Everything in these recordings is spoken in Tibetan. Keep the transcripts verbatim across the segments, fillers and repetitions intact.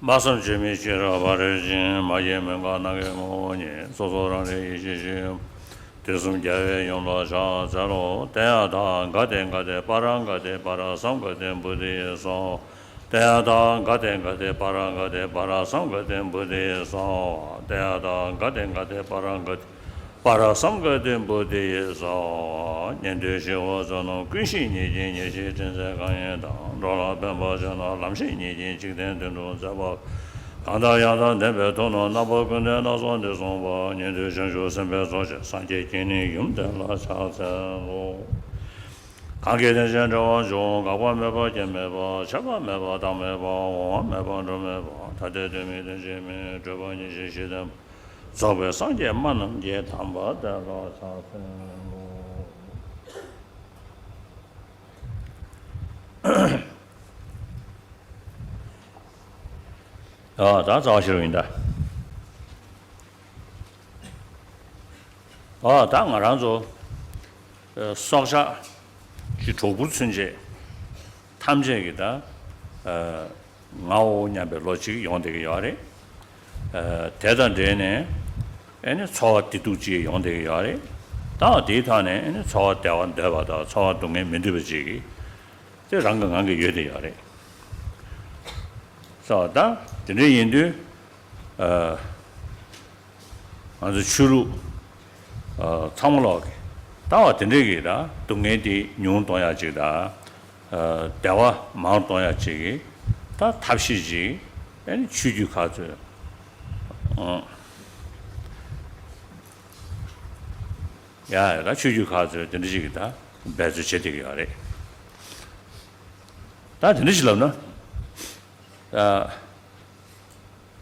སྨྲ་བསམ་བརྗོད་མེད་ཤེས་རབ་འབར་བའི་སྤྱན། མ་སྐྱེས་མུན་པ་ནམ་མཁའི་ངོ་བོ་ཉིད། སོ་སོ་རང་རིག་ཡེ་ཤེས་ཤིང་། དུས་གསུམ་རྒྱལ་བའི་ཡུམ་ལ་ཕྱག་འཚལ་ལོ། ཏདྱ་ཐཱ། ག་ཏེ་ག་ཏེ་པཱ་ར་ག་ཏེ་པཱ་ར་སཾ་ག་ཏེ་བོ་དྷི་ཡེ་སྭཱ་ཧཱ། ཏདྱ་ཐཱ། ག་ཏེ་ག་ཏེ་པཱ་ར་ག་ཏེ་པཱ་ར་སཾ་ག་ཏེ་བོ་དྷི་ཡེ་སྭཱ་ཧཱ། ཏདྱ་ཐཱ། ག་ཏེ་ག་ཏེ་པཱ་ར་ག་ཏེ་པཱ་ར་སཾ་ག་ཏེ་བོ་དྷི་ཡེ་སྭཱ་ཧཱ། ཉན་ཐོས་ཞི་བ་བཙུན་ནོ། ཀུན་ཤེས་ཉིད་ཀྱི་ཉེར་ཞིའི་དྲིན་ཅན་གང་ཡིན་དང་། འགྲོ་ལ་ཕན་པར་བྱེད་ནོ། ལམ་ཤེས་ཉིད་ཀྱི་འཇིག་རྟེན་དོན་དུ་མཛད་པ། གང་དང་ཡང་དག་ལྡན་པའི་ཐུགས་རྣམས། རྣམ་པ་ཀུན་ལྡན་སྣ་ཚོགས་འདི་གསུངས་པ། ཉན་ཐོས་བྱང་ཆུབ་སེམས་དཔའི་ཚོགས་ཀྱིས། སངས་རྒྱས་ཀྱི་ནི་ཡུམ་དེ་ལ་ཕྱག་འཚལ་ལོ། གང་གིས་དེ་བཞིན་འབྲེལ་བར་འབྱུང་། འགག་པ་མེད་པ་སྐྱེ་མེད་པ། ཆད་པ་མེད་པ་རྟག་མེད་པ། འོང་བ་མེད་པ་འགྲོ་མེད་པ། ཐ་དད་དོན་མེད་དོན་གཅིག་མིན། སྤྲོས་པ་ཉེར་ཞི་ཞི་བདེ་འབར། རྫོགས་པའི་སངས་རྒྱས་སྨྲ་རྣམས་ཀྱི། དམ་པ་དེ་ལ་ཕྱག་འཚལ་ལོ། ཨ། ད་རྩ་བ་ཤེས་རབ་ཡིན་ད། ཨ། ད་ང་རང་ཚོ་ཨ་སྲོག་ཆགས་ཀྱི་གྲོག་སྦུར་ཚུན་ཆད་ཐམས་ཅད་ཀྱིས་ད་ཨ་ང་འོ་སྙམ་པའི་བློ་གཅིག་ཡོང་བསྡད་ཀྱི་ཡོད་རེད། ཨ་དེ་དང་འབྲེལ་ནས་ཨ་ནི་ཚོར་བ་བདེ་སྡུག་ཅིག་ཡོང་བསྡད་ཀྱི་ཡོད་རེད། ད་དེའི་ཐོག་ནས་ཨ་ནི་ཚོར་བ་བདེ་བ་འདོད་པ་དང་ཚོར་བ་སྡུག་བསྔལ་མི་འདོད་པ་ཅིག་གིས་དེ་རང་གི་ངང་གིས་ཡོད་བསྡད་ཡོད་རེད། སོ། ད་དེ་འདྲ་ཡིན་དུས་ཨ་ང་ཚོ་ཆོས་ལུགས་ཨ་ཚང་མ་ལོག་གི་ལྟ་བ་དེ་འདྲས་ཀྱིས་ད་སྡུག་བསྔལ་དེ་ཉུང་གཏོང་ཡག་ཅིག་དང་ཨ་བདེ་བ་མང་གཏོང་ཡག་ཅིག་གི་ད་ཐབས་ཤེས་ཅིག་ཨ་ནི་ཆོས་བརྒྱུད་ཁག་ཚོས་ཨ་ཡ་ཡ་ད་ཆོས་བརྒྱུད་ཁག་ཚོས་དེ་འདྲ་ཅིག་གི་ད་འབད་རྩོལ་བྱེད་བསྡད་ཀྱི་ཡོད་རེད། ད་དེ་འདྲ་ཞིག་ལབ་ན། ཨ།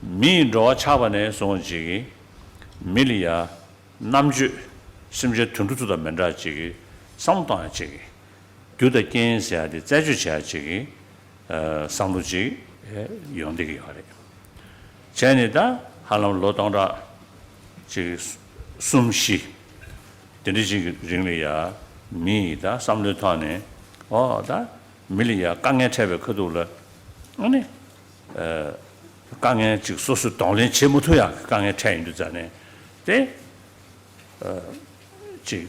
མི་ཡི་འགྲོ་བ་ཆགས་པ་ནས་བཟུང་ཅིག་གིས་མི་ལ་ཡ་རྣམ་དཔྱོད་སེམས་ཅན་དུད་འགྲོ་ཚོ་དང་མི་འདྲ་ཅིག་གིས་བསམ་བློ་གཏོང་ཡ་ཅིག་གིས་རྒྱུ་དང་རྐྱེན་ཟེར་ཡ་དེ་རྩད་གཅོད་བྱེད་ཡ་ཅིག་གིས་ཨ་བསམ་བློ་ཅིག་ཡོང་བསྡད་ཀྱི་ཡོད་རེད། བྱས་ནས་ད་ཧ་ལམ་ལོ་སྟོང་ཕྲག་ཅིག་གསུམ་བཞི་དེ་འདྲ་ཅིག་གི་རིང་ལ་ཡ་མི་ཡི་ད་བསམ་བློའི་ཐོག་ནས་ཨོ་ད། མི་ལ་ཡ་དཀའ་ངལ་འཕྲད་པའི་ཁ་ཐུག་ལ་ཨ་ནི་ཨ་དཀའ་ངལ་ཅིག་སོ་སོས་གདོང་ལེན་བྱེད་མ་ཐུབ་ཡག་གི་དཀའ་ངལ་འཕྲད་ཡོང་དུས་ཙ་ནས་དེ་ཨ་ཅིག་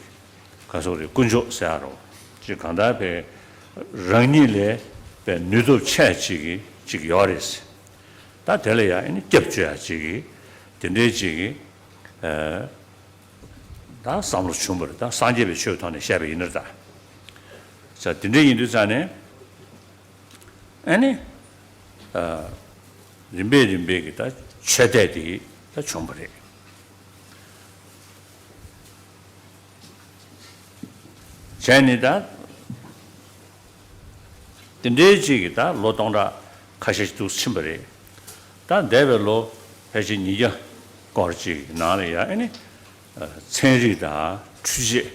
ག་སོག་རེད། དཀོན་མཆོག་ཟེར་ཡ་རོ་ཅིག་གང་ལྟར་བས་རང་ཉིད་ལས་བས་ནུས་སྟོབས་ཆེ་ཅིག་གི་ཅིག་ཡོད་རེད། ད་དེ་ལ་ཡ་ཨ་ནི་སྐྱབས་བཅོལ་ཡ་ཅིག་གི་དེ་འདྲའི་ཅིག་གི་ཨ། ད་བསམ་བློ་བྱུང་བ་རེད། ད་སངས་རྒྱས་པའི་ཆོས་ཐོག་ནས་བཤད་པ་ཡིན་ན་ད། ས་དེ་འདྲ་ཡིན་དུས་ཙང་ནས་ཨ་ནི་ཨ་རིམ་པས་རིམ་པས་ཀྱི་ད་ཆོས་དད་དེ་ད་བྱུང་བ་རེད། བྱས་ནས་ད་དེ་འདྲའི་ཅིག་གི་ད་ལོ་སྟོང་ཕྲག་ཁ་ཤས་ཤིག་འདུག་ཕྱིན་པ་རེད། ད་འདས་པའི་ལོ་ཕལ་ཆེར་ཉིས་བརྒྱ་སྐོར་ཅིག་ནང་ལ་ཡ་ཨ་ནི་ཚན་རིག་དང་འཕྲུལ་ཆས་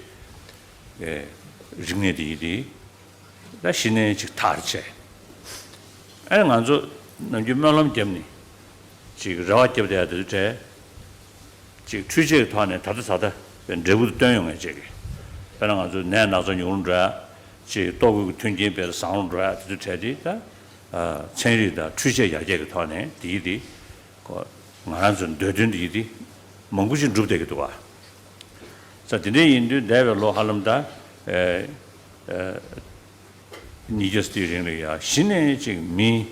རིག་གནས་དེ་ཡིན་དེ་ད་གཞི་ནས་ཅིག་ཐག་བཅད། ཨ་ནི་ང་ཚོ་ནམ་རྒྱུན་སྨོན་ལམ་བརྒྱབ་ནས་ཅིག་རེ་བ་བརྒྱབ་བསྡད་ཡ་དེ་ཚོ་བྲལ། ཅིག་འཕྲུལ་ཆས་ཀྱི་ཐོག་ནས་ད་ལྟ་ད་ལྟ་འབྲས་བུ་དེ་སྟོན་ཡོང་ངེས་ཅིག་གི། དཔེར་ན་ང་ཚོ་ནད་ན་ཚ་ཉུང་རུ་འགྲོ་ཡ། ཅིག་ལྟོ་གོས་ཀྱི་མཐུན་རྐྱེན་དཔེ་བཟང་རུ་འགྲོ་ཡ་དེ་ཚོ་བྲལ་ཏེ་ད། ཨ་ཚན་རིག་དང་འཕྲུལ་ཆས་ཡར་རྒྱས་ཀྱི་ཐོག་ནས་དེ་ཡིན་དེ། ཁོ་ང་རང་ཚོའི་འདོད་དོན་དེ་ཡིན་དེ། མང་པོ་ཞིག་འགྲུབ་བསྡད་ཀྱི་འདུག་བ། ས་དེ་འདྲ་ཡིན་དུས་འདས་པའི་ལོ་ཧ་ལམ་ད། ཨེ་ཨེ་ཉིས་བརྒྱ་ཙམ་རིང་ལ་ཡ་གཞི་ནས་ཅིག་མིའི་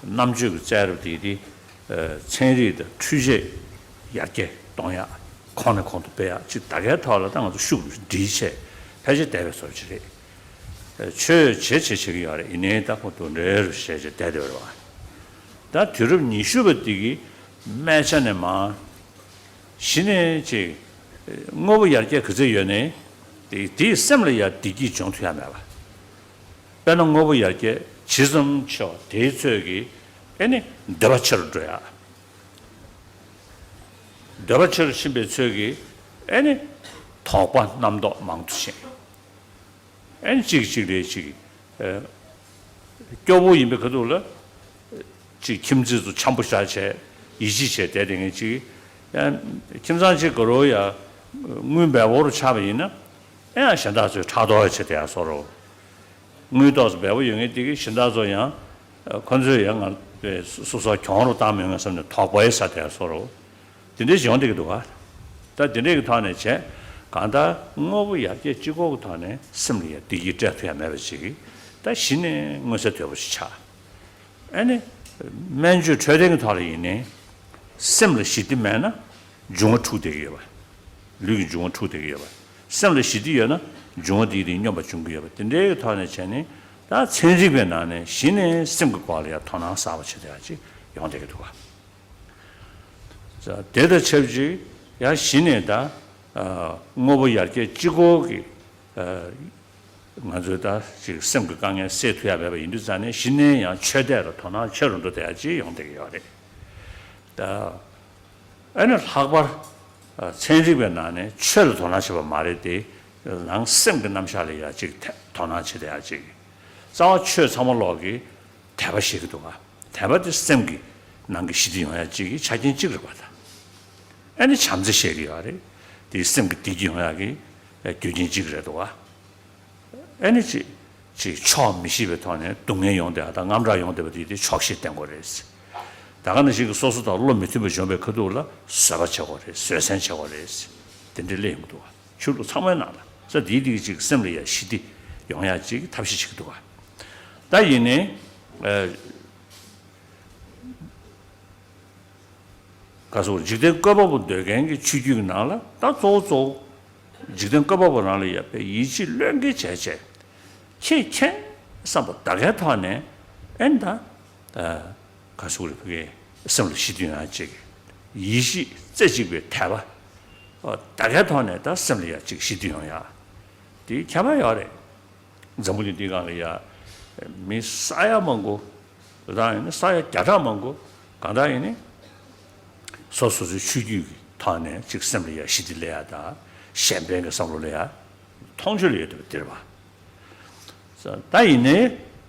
རྣམ་དཔྱོད་ཀྱི་རྩལ་རབ་དེ་དེ་ཚན་རིག་དང་འཕྲུལ་ཆས་ཡར་རྒྱས་གཏོང་ཡག་གོང་ནས་གོང་དུ་སྤེལ་ཡག་ཅིག་ད་གའི་ཐོག་ལ་ད་ང་ཚོ་ཤུགས་སྒྲིལ་བྱས་ཕལ་ཆེར་བསྡད་པའི་བཟོ་ཅིག་རེད། ཆོས་བྱེད་བྱེད་བྱེད་ཀྱི་ཡོད་རེད། ཡིན་ནའི་ད་ཁོ་དུ་འདྲེ་རུ་བྱས་བྱས་བསྡད་བསྡད་པ་རེད་བ། ད་དུས་རབས་ཉི་ཤུ་པ་དེ་གི་སྨད་ཆ་ནས་མར་གཞི་ནས་ཅིག་དངོས་པོ་ཡར་རྒྱས་ག་ཚོད་ཡོད་ནའི་དེ་དེའི་སེམས་ལ་ཡང་བདེ་སྐྱིད་འབྱུང་ཐུབ་ཡ་མེད་པ། དཔེར་ན་དངོས་པོ་ཡར་རྒྱས་ཇི་ཙམ་ཆེ་བ་དེའི་ཚོད་ཀྱིས་ཨེ་ནི་འདོད་པ་ཆེ་རུ་འགྲོ་ཡ། འདོད་པ་ཆེ་རུ་ཕྱིན་པའི་ཚོད་ཀྱིས་ཨེ་ནི་དོགས་པ་རྣམ་རྟོག་མང་དུ་ཕྱིན། ཨེ་ནི་གཅིག་གཅིག་ལས་གཅིག་ཨེ། སྐྱོ་བོ་ཡིན་པའི་ཁ་ཐུག་ལ་ཅིག་ཁྱིམ་མཚེས་ཚོ་འཆམ་པོ་བཞག་བྱས་ཡིད་ཆེས་བྱས་བསྡད་དེ་ངས་ཅིག་ཡང་ཁྱིམ་ཚང་གཅིག་དགའ་རོགས་ཡ་དངུལ་འབེལ་པོ་རུ་ཆགས་པ་ཡིན་ན་ཨེ་ཡང་གཞན་དག་ཚོས་ཕྲག་དོག་བྱས་བསྡད་ཡ་བཟོ་འདྲ། དངུལ་ཏོག་ཙམ་འབེལ་པོ་ཡོད་མཁན་དེ་གིས་གཞན་དག་ཚོ་ཡང་ཁོ་ཚོས་ཡང་ང་ དེ་སོ་སོ་གྱོང་རུ་བཏང་མི་ཡོང་བསམ་ནས་དོགས་པ་ཡི་ས་དེ་སོ་རུ། དེ་འདྲའི་ཡོང་བསྡད་ཀྱི་འདུག་ག་ད་དེ་འདྲའི་གི་ཐོག་ནས་བྱས། གང་ལྟར་དངོས་པོ་ཡར་རྒྱས་གཅིག་པོ་གི་ཐོག་ནས་སེམས་ལ་ཡ་བདེ་སྐྱིད་སྤྲད་ཐུབ་ཡ་མེད་པ་ཅིག་ད་གཞི་ནས་མངོན་གསལ་དོད་པོ་ཞིག་ཆགས། ཨ་ནི། སྨན་བཅོས་འཕྲོད་བསྟེན་གྱི་ཐོག་ལ་ཡིན་ནའི། སེམས་ལ་ཞི་བདེ་མེད་ན། འབྱུང་བ་འཁྲུགས་བསྡད་ཀྱི་ཡོད་པ། ལུས་ཀྱི་འབྱུང་བ་འཁྲུགས་བསྡད་ཀྱི་ཡོད་པ། སེམས་ལ་ཞི་བདེ་ཡོད་ན། འབྱུང་བ་དེའི་སྟེང་སྙོམས་པར་འབྱུང་གི་ཡོད་པ། དེ་འདྲའི་ཐོག་ནས་བྱས་ནས། ད་ཚན་རིག་པའི་ནང་ནས་གཞི་ནས་སེམས་ཀྱི་སྐོར་ལ་ཡང་དོ་སྣང་གསར་པ་བྱེད་ཡ་ཅིག་ཡོང་བསྡད་ཀྱི་འདུག་ག་ད་དེ་དང་ཆབས་ཅིག་ཡང་གཞི་ནས་ད། ཨ། དངོས་པོ་ཡར་རྒྱས་གཅིག་པོ་གི། ཨ། ང་ཚོས་ད་ཅིག་སེམས་ཀྱི་དཀའ་ངལ་སེལ་ཐུབ་ཡ་མེད་པ་ཡིན་དུས་ཙང་ནས་གཞི་ནས་ཡང་ཆོས་དད་ལ་དོ་སྣང་ཆེ་རུ་འགྲོ་བསྡད་ཡ་ཅིག་ཡོང་བསྡད་ཀྱི་ཡོད་རེད། ད་ཨ་ནི་ལྷག་པར་ཚན་རིག་པའི་ནང་ནས་ཆོས་ལ་དོ་སྣང་བྱེད་པ་མ་རེད་དེ། ནང་སེམས་ཀྱི་རྣམ་གཞག་ལ་ཡ་ཅིག་དོ་སྣང་བྱེད་བསྡད་ཡ་ཅིག་རྩ་བ་ཆོས་ཚང་མ་ལོག་གི་དད་པ་བཤད་ཀྱི་འདུག་ག་དད་པ་དེ་སེམས་ཀྱི་ནང་གི་ཞི་བདེ་ཡོང་ཡ་ཅིག་གི་ཆ་རྐྱེན་གཅིག་རེད་པ་ད། ཨ་ནི་བྱམས་བརྩེ་བཤད་ཀྱི་ཡོད་རེད། དེ་སེམས་ཀྱི་བདེ་སྐྱིད་ཡོང་ཡ་གི་རྒྱུ་རྐྱེན་གཅིག་རེད་འདུག་ག་ཨ་ནི་ཅིག་ཅིག་ཆོག་མི་ཤེས་པའི་ཐོག་ནས་སྡུག་བསྔལ་ཡོང་བསྡད་ཡ་དང་དངངས་སྐྲག་ཡོང་བསྡད་པ་དེ་དེ་ཆོག་ཤེས་བསྟེན་དགོས་རེད། ད་ག་ནང་བཞིན་གྱི་སོ་སོ་དང་བློ་མི་མཐུན་པ་བྱུང་བའི་ཁ་ཐུག་ལ་བཟོད་པ་བྱེད་དགོས་རེད། བཟོད་བསྲན་བྱེད་དགོས་རེད། དེ་འདྲའི་གླེང་ཡོང་གི་འདུག་ག་ཆོས་ལུགས་ཚང་མའི་ནང་ལ་ས་དེའི་དེ་གི་ཅིག་སེམས་ལ་ཡ་ཞི་བདེ་ཡོང་ཡ་ཅིག་ཐབས་ཤེས་བྱེད་ཀྱི་འདུག་ག་ད་ཡིན་ནའི། ཨ། ག་སོགས་འཇིག་རྟེན་བཀོད་པ་པོ་འདོད་མཁན་གྱི་ཆོས་བརྒྱུད་ཀྱི་ནང་ལ་ད་གཙོ་བོ་གཙོ་བོ། འཇིག་རྟེན་བཀོད་པ་པོ་རང་ལ་ཡ་པའི་ཡིད་ཆེས་བློས་འགེལ་བྱས་བྱས། ཁྱེད་མཁྱེན་བསམ་པ་ད་གའི་ཐོག་ནས་ཨེ་ད། ག་སོགས་རེ་ཕ་གའི་སེམས་ལ་ཞི་བདེ་ཡོང་ཡ་ཅིག་ཡིད་ཆེས་རྩེ་གཅིག་པའི་དད་པ། ད་གའི་ཐོག་ནས་ད་སེམས་ལ་ཡ་ཅིག་ཞི་བདེ་ཡོང་ཡ། དེ་ཁྱད་པར་ཡོད་རེད། འཛམ་བུ་གླིང་འདིའི་སྒང་ལ་ཡ། མི་ས་ཡ་མང་པོ། དང་ཡིན་ན་ས་ཡ་བརྒྱ་ཕྲག་མང་པོ། གང་ལྟར་ཡིན་ནི། སོ་སོ་སོའི་ཆོས་བརྒྱུད་ཀྱི་ཐོག་ནས་ཅིག་སེམས་ལ་ཡ་ཞི་བདེ་སླེབས་ཡ་དང་། གཞན་ཕན་གྱི་བསམ་བློ་སླེབས་ཡ། མཐོང་ཆོས་ལ་ཡོད་བསྡད་པ་འདིར་བ། ད་ཡིན་ནའི།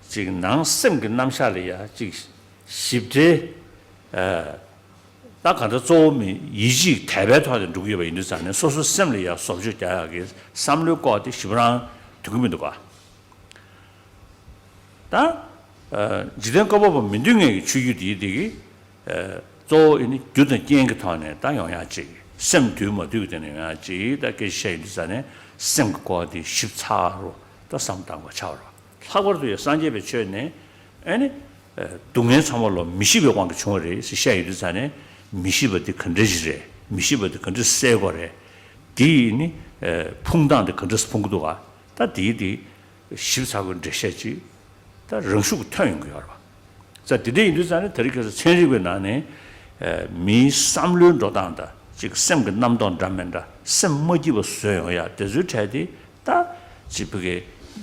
ཅིག་ནང་སེམས་ཀྱི་རྣམ་གཞག་ལ་ཡ་ཅིག་ཞིབ་ཕྲའི། ཨ། ད་གང་ལྟར་གཙོ་བོ་མི་ཡིད་ཆེས་དད་པའི་ཐོག་ནས་འགྲོ་གི་ཡོད་པ་ཡིན་དུས་ཙང་ནས་སོ་སོའི་སེམས་ལ་ཡ་བཟོ་བཅོས་རྒྱག་ཡག་གི་བསམ་བློའི་སྐོར་དེ་ཞིབ་རང་འདོན་གི་མི་འདུག་ག་ད། ཨ། འཇིག་རྟེན་བཀོད་པ་པོ་མི་འདོད་མཁན་གྱི་ཆོས་བརྒྱུད་དེའི་དེ་གི། ཨ། གཙོ་བོ་ཨེ་ནི་རྒྱུ་དང་རྐྱེན་གྱི་ཐོག་ནས་ད་ཡོང་ཡག་ཅིག་སེམས་དུལ་མ་དུལ་གྱི་སྟེང་ནས་ཡོང་ཡག་ཅིག་ད་སྐད་ཆ་བཤད་ཡོང་དུས་ཙང་ནས་སེམས་ཀྱི་སྐོར་དེ་ཞིབ་ཚགས་རུ་ད་བསམ་བཏང་དགོས་ཆགས་རོགས། ལྷག་པར་དུ་ཡང་སངས་རྒྱས་པའི་ཆོས་ནས་ཨེ་ནི། ཨ། སྡུག་བསྔལ་ཚང་མ་ལོ་མི་ཤེས་པའི་དབང་གིས་བྱུང་བ་རེད་ཟེར་བཤད་ཡོང་དུས་ཙང་ནས་མི་ཤེས་པ་འདི་ག་འདྲ་ཞིག་རེད། མི་ཤེས་པ་འདི་ག་འདྲ་སེལ་དགོས་རེད། དེ་ཡིས་ནི། ཨ། ཕུང་སྟངས་འདི་ག་འདྲ་ཕུང་གི་འདུག་ག་ད་དེའི་དེ་ཞིབ་ཚགས་པོའི་འགྲེལ་བཤད་ཅིག་ད་རང་ཤུགས་ཐོན་ཡོང་གི་ཡོད་རེད་པ། ཙང་དེ་འདྲ་ཡིན་དུས་ཙང་ནས་དེ་རིང་ཁ་སང་ཚན་རིག་པའི་ནང་ནས། ཨ། མིའི་བསམ་བློའི་འགྲོ་སྟངས་དང་ཅིག་སེམས་ཀྱི་རྣམ་རྟོག་འདྲ་མི་འདྲ་སེམས་མ་སྐྱིད་པ་བཟོ་ཡོང་ཡ་དེ་ཚོའི་གྲས་དེ་ད་ཅིག་ཕ་གི་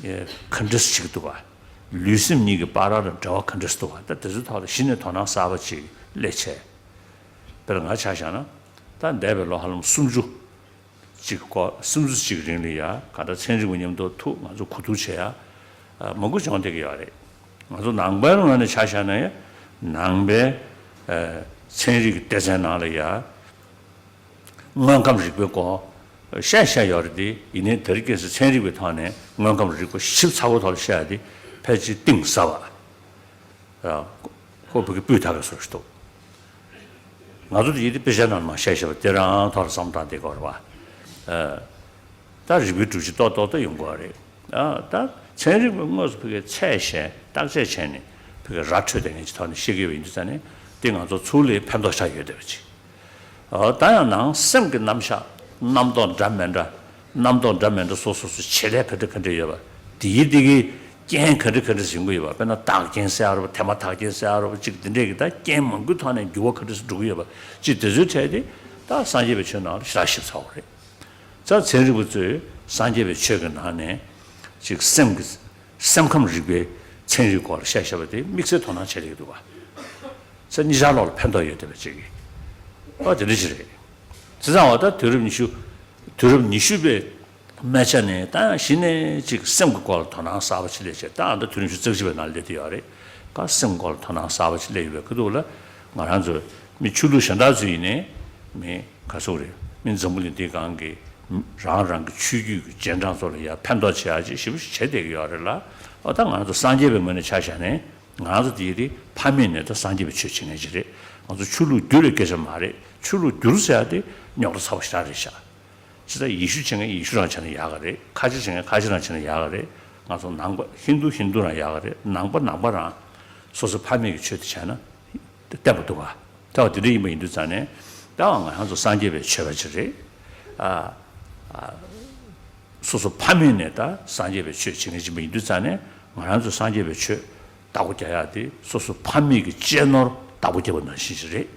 ག་འདྲ་ཞིག་འདུག་ག་ལུས་སེམས་གཉིས་ཀྱི་བར་ལ་འབྲེལ་བ་ག་འདྲ་ཞིག་འདུག་ག་ད་དེ་ཚོའི་ཐོག་ལ་གཞི་ནས་དོ་སྣང་གསར་པ་ཅིག་སླེབས་བྱས། དཔེར་ང་ཆ་བཞག་ན། ད་འདས་པའི་ལོ་ཧ་ལམ་སུམ་ཅུ། གཅིག་སྐོར་སུམ་ཅུ་གཅིག་རིང་ལ་ཡ་ག་ད་ཚན་རིག་པ་མཉམ་དུ་ཐུག་ང་ཚོ་གོ་བསྡུར་བྱེད་ཡ། ཨ། མང་པོ་བྱུང་བསྡད་ཀྱི་ཡོད་རེད། ང་ཚོ་ནང་པའི་ངོས་ནས་ཆ་བཞག་ན་ཡ། ནང་པའི། ཨ། ཚན་རིག་གི་སྡེ་ཚན་ནང་ལ་ཡ། དངོས་ཁམས་རིག་པའི་སྐོར་བཤད་བཤད་ཡོད་རེད་དེ། ཡིན་ནའི་དེ་རིང་ཁ་སང་ཚན་རིག་པའི་ཐོག་ནས་དངོས་ཁམས་རིག་པ་ཞིབ་ཚགས་པོ་ཐོག་ལ་བཤད་ཡ་དེ་ཕལ་ཆེར་གཏིང་ཟབ་པ། ཨ། ཁོ་བོད་ཀྱི་སྤུས་དག་གི་བཟོ་ཞིག་འདུག་ང་ཚོ་དེ་ཡིན་དེ་དཔེ་ཆ་ནང་མ་བཤད་བཤད་པ་དེ་རང་ཐོག་ལ་བསམ་བཏང་བསྡད་དགོས་རེད་པ། ཨ། ད་རིག་པའི་སྒྲུབ་བྱེད་ཏོག་ཏོག་ཏོ་ཡོང་དགོས་རེད། ཨ། ད་ཚན་རིག་པས་དངོས་སུ་ཕ་གིའི་ཚད་བཤད་བརྟག་དཔྱད་བྱས་ནས་ཕ་གི་ར་འཕྲོད་བསྡད་མཁན་གྱི་ཐོག་ནས་བཤད་ཀྱི་ཡོད་པ་ཡིན་དུས་ཙང་ནས་དེ་ང་ཚོ་ཚུར་ལ་ཕན་ཐོགས་ཆགས་ཡོད་བསྡད་པ་ཅིག་ཨ། ད་ཡང་ནང་སེམས་ཀྱི་རྣམ་གཞག་རྣམ་རྟོག་འདྲ་མི་འདྲ། རྣམ་རྟོག་འདྲ་མི་འདྲ་སོ་སོ་སོ་བྱེད་ལས་ག་འདྲ་ག་འདྲ་ཡོད་པ། དེའི་དེ་གི་རྐྱེན་ག་འདྲ་ག་འདྲ་ཡོང་གི་ཡོད་པ། དཔེར་ན་བདག་རྐྱེན་ཟེར་ཡ་རོ། དེ་མ་བདག་རྐྱེན་ཟེར་ཡ་རོ། ཅིག་དེ་འདྲས་ཀྱི་ད་རྐྱེན་མང་པོའི་ཐོག་ནས་འགྱུར་བ་ག་འདྲ་ཞིག་འགྲོ་གི་ཡོད་པ། ཅིག་དེ་ཚོའི་གྲས་དེ་ད་སངས་རྒྱས་པའི་ཆོས་ནང་ལ་ཞེ་དྲག་ཞིབ་ཚགས་པོ་རེད། ཙང་ཚན་རིག་པ་ཚོས་སངས་རྒྱས་པའི་ཆོས་ཀྱི་ནང་ནས་ཅིག་སེམས་ཀྱི་སེམས་ཁམས་རིག་པའི་ཚན་རིག་སྐོར་ལ་བཤད་བཤད་པ་དེ་དམིགས་བསལ་དོ་སྣང་བྱེད་ཀྱི་འདུག་ག་ཚེ་གཉིས་ཆར་ལོག་ལ་ཕན་ཐོགས་ཡོད་བསྡད་པ་ཅིག་གི་ཨ་དེ་འདྲ་ཞིག་རེད། བྱས་ཙང་འོ་ད་དུས་རབས་ཉི་ཤུ། དུས་རབས་ཉི་ཤུ་པའི་སྨད་ཆ་ནས་ད་ཡང་གཞི་ནས་ཅིག་སེམས་ཀྱི་སྐོར་ལ་དོ་སྣང་གསར་པ་ཅིག་སླེབས་བྱས། ད་ཨ་ད་དུས་རབས་ཉི་ཤུ་རྩ་གཅིག་པའི་ནང་སླེབས་བསྡད་ཡོད་རེད། ཀ་སེམས་སྐོར་ལ་དོ་སྣང་གསར་པ་ཅིག་སླེབས་ཡོད་པའི་ཁ་ཐུག་ལ་ང་རང་ཚོ་མི་ཆོས་ལུགས་གཞན་དག་ཚོ་ཡིན་ནའི་མི་ག་ཚོད་རེད། མི་འཛམ་བུ་གླིང་འདིའི་སྒང་གི་རང་རང་གི་ཆོས་བརྒྱུད་ཀྱི་རྗེས་འབྲང་ཚོ་ལ་ཡང་ཕན་ཐོགས་བྱེད་ཡག་ཅིག་ཞེ་པོ་ཞིག་བྱས་བསྡད་ཀྱི་ཡོད་རེད་ལ། ཨ་ད་ང་རང་ཚོ་སངས་རྒྱས་པའི་ངོས་ནས་ཆ་བཞག་ནས། ང་རང་ཚོ་དེ་དེ་ཕ་མེས་ནས་ད་སངས་རྒྱས་པའི་ཆོས་བྱེད་མཁན་ཅིག་རེད། ང་ཚོ་ཆོས་ལུགས་བསྒྱུར་བའི་སྐད་ཆ་མ་རེད། ཆོས་ལུགས་བསྒྱུར་ཟེར་ཡ་དེ་རྙོག་དྲ་ཚ་བ་ཞེ་དྲག་རེད་ཤག་ཇི་ལྟར་ཡེ་ཤུ་བྱེད་མཁན་ཡེ་ཤུ་རང་བྱས་ན་ཡག་ག་རེད། ཁ་ཆེ་བྱེད་མཁན་ཁ་ཆེ་རང་བྱས་ན་ཡག་ག་རེད། ང་ཚོ་ནང་པ་ཧིན་དུ་ཧིན་དུ་རང་ཡག་ག་རེད། ནང་པ་ནང་པ་རང་སོ་སོ་ཕ་མེས་ཀྱི་ཆོས་དེ་བྱས་ན་བསྟན་པ་འདུག་ག་ད་བ་དེ་འདྲ་ཡིན་པ་ཡིན་དུས་ཙང་ནས་ད་བ་ང་རང་ཚོ་སངས་རྒྱས་པའི་ཆོས་པ་ཅིག་རེད། ཨ། ཨ། སོ་སོ་ཕ་མེས་ནས་ད་སངས་རྒྱས་པའི་ཆོས་བྱེད་མཁན་ཅིག་ཡིན་པ་ཡིན་དུས་ཙང་ནས་ང་རང་ཚོ་སངས་རྒྱས་པའི་ཆོས་བདག་པོ་རྒྱག་ཡག་དེ་སོ་སོ་ཕ་མེས་ཀྱི་གཅེས་ནོར་བདག་པོ་རྒྱབ་པ་ནང་བཞིན་ཞིག་རེད།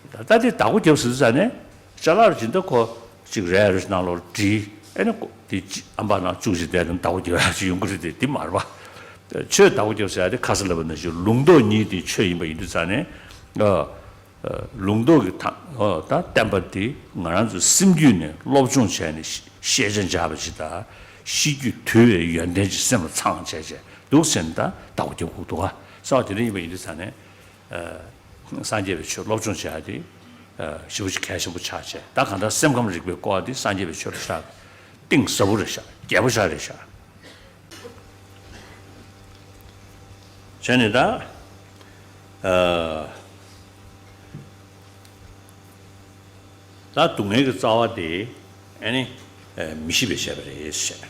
ད་ལྟ་དེ་བདག་པོ་རྒྱབ་ཟེར་དུས་ཙང་ནས་ཅ་ལག་རེ་ཇི་འདྲ་ཁོ་ཅིག་རལ་རེ་ནང་ལོགས་བསྒྲིལ། ཨེ་ནི་ཁོ་དེ་ཅི་ཨམ་པ་ནང་བཅུག་ཅིག་བསྡད་དང་བདག་པོ་རྒྱབ་ཡག་ཅིག་ཡོང་གི་རེད་དེ། དེ་མ་རེད་པ། ཆོས་བདག་པོ་རྒྱབ་ཟེར་ཡག་དེ་ཁ་སང་ལབ་པ་ནང་བཞིན་ལུང་རྟོགས་གཉིས་དེ་ཆོས་ཡིན་པ་ཡིན་དུས་ཙང་ནས། ཨ། ལུང་རྟོགས་ཀྱི་ཐ་ཨོ་ད་བསྟན་པ་འདི་ང་རང་ཚོ་སེམས་རྒྱུད་ནས་སློབ་སྦྱོང་བྱས་ནས་ཤེས་བྱ་སྦྱངས་པ་ཅིག་དང་། ཤེས་རྒྱུད་དུལ་བའི་ཡོན་ཏན་ཅིག་སེམས་ལ་ཚང་བྱས་བྱས་འདུག་ཟེར་ནས་ད་བདག་པོ་རྒྱབ་དགོས་འདུག་ག་ཟེར་བ་དེ་འདྲ་ཡིན་པ་ཡིན་དུས་ཙང་ནས། ཨ། སངས་རྒྱས་པའི་ཆོས་སློབ་སྦྱོང་བྱེད་ཡ་དེ་ཨ་ཞེ་པོ་ཅིག་གལ་ཆེན་པོ་ཆགས་བྱས། ད་གང་ལྟར་སེམས་ཁམས་རིག་པའི་སྐོར་དེ་སངས་རྒྱས་པའི་ཆོས་ལ་ཆགས་གཏིང་ཟབ་པོ་རེད་ཤག་རྒྱས་པོ་ཤག་རེད་ཤག་བྱས་ནས་ད། ཨ། ད་སྡུག་བསྔལ་གྱི་རྩ་བ་དེ་ཨ་ནི་ཨ་མི་ཤེས་པས་བྱས་པ་རེད་ཟེར།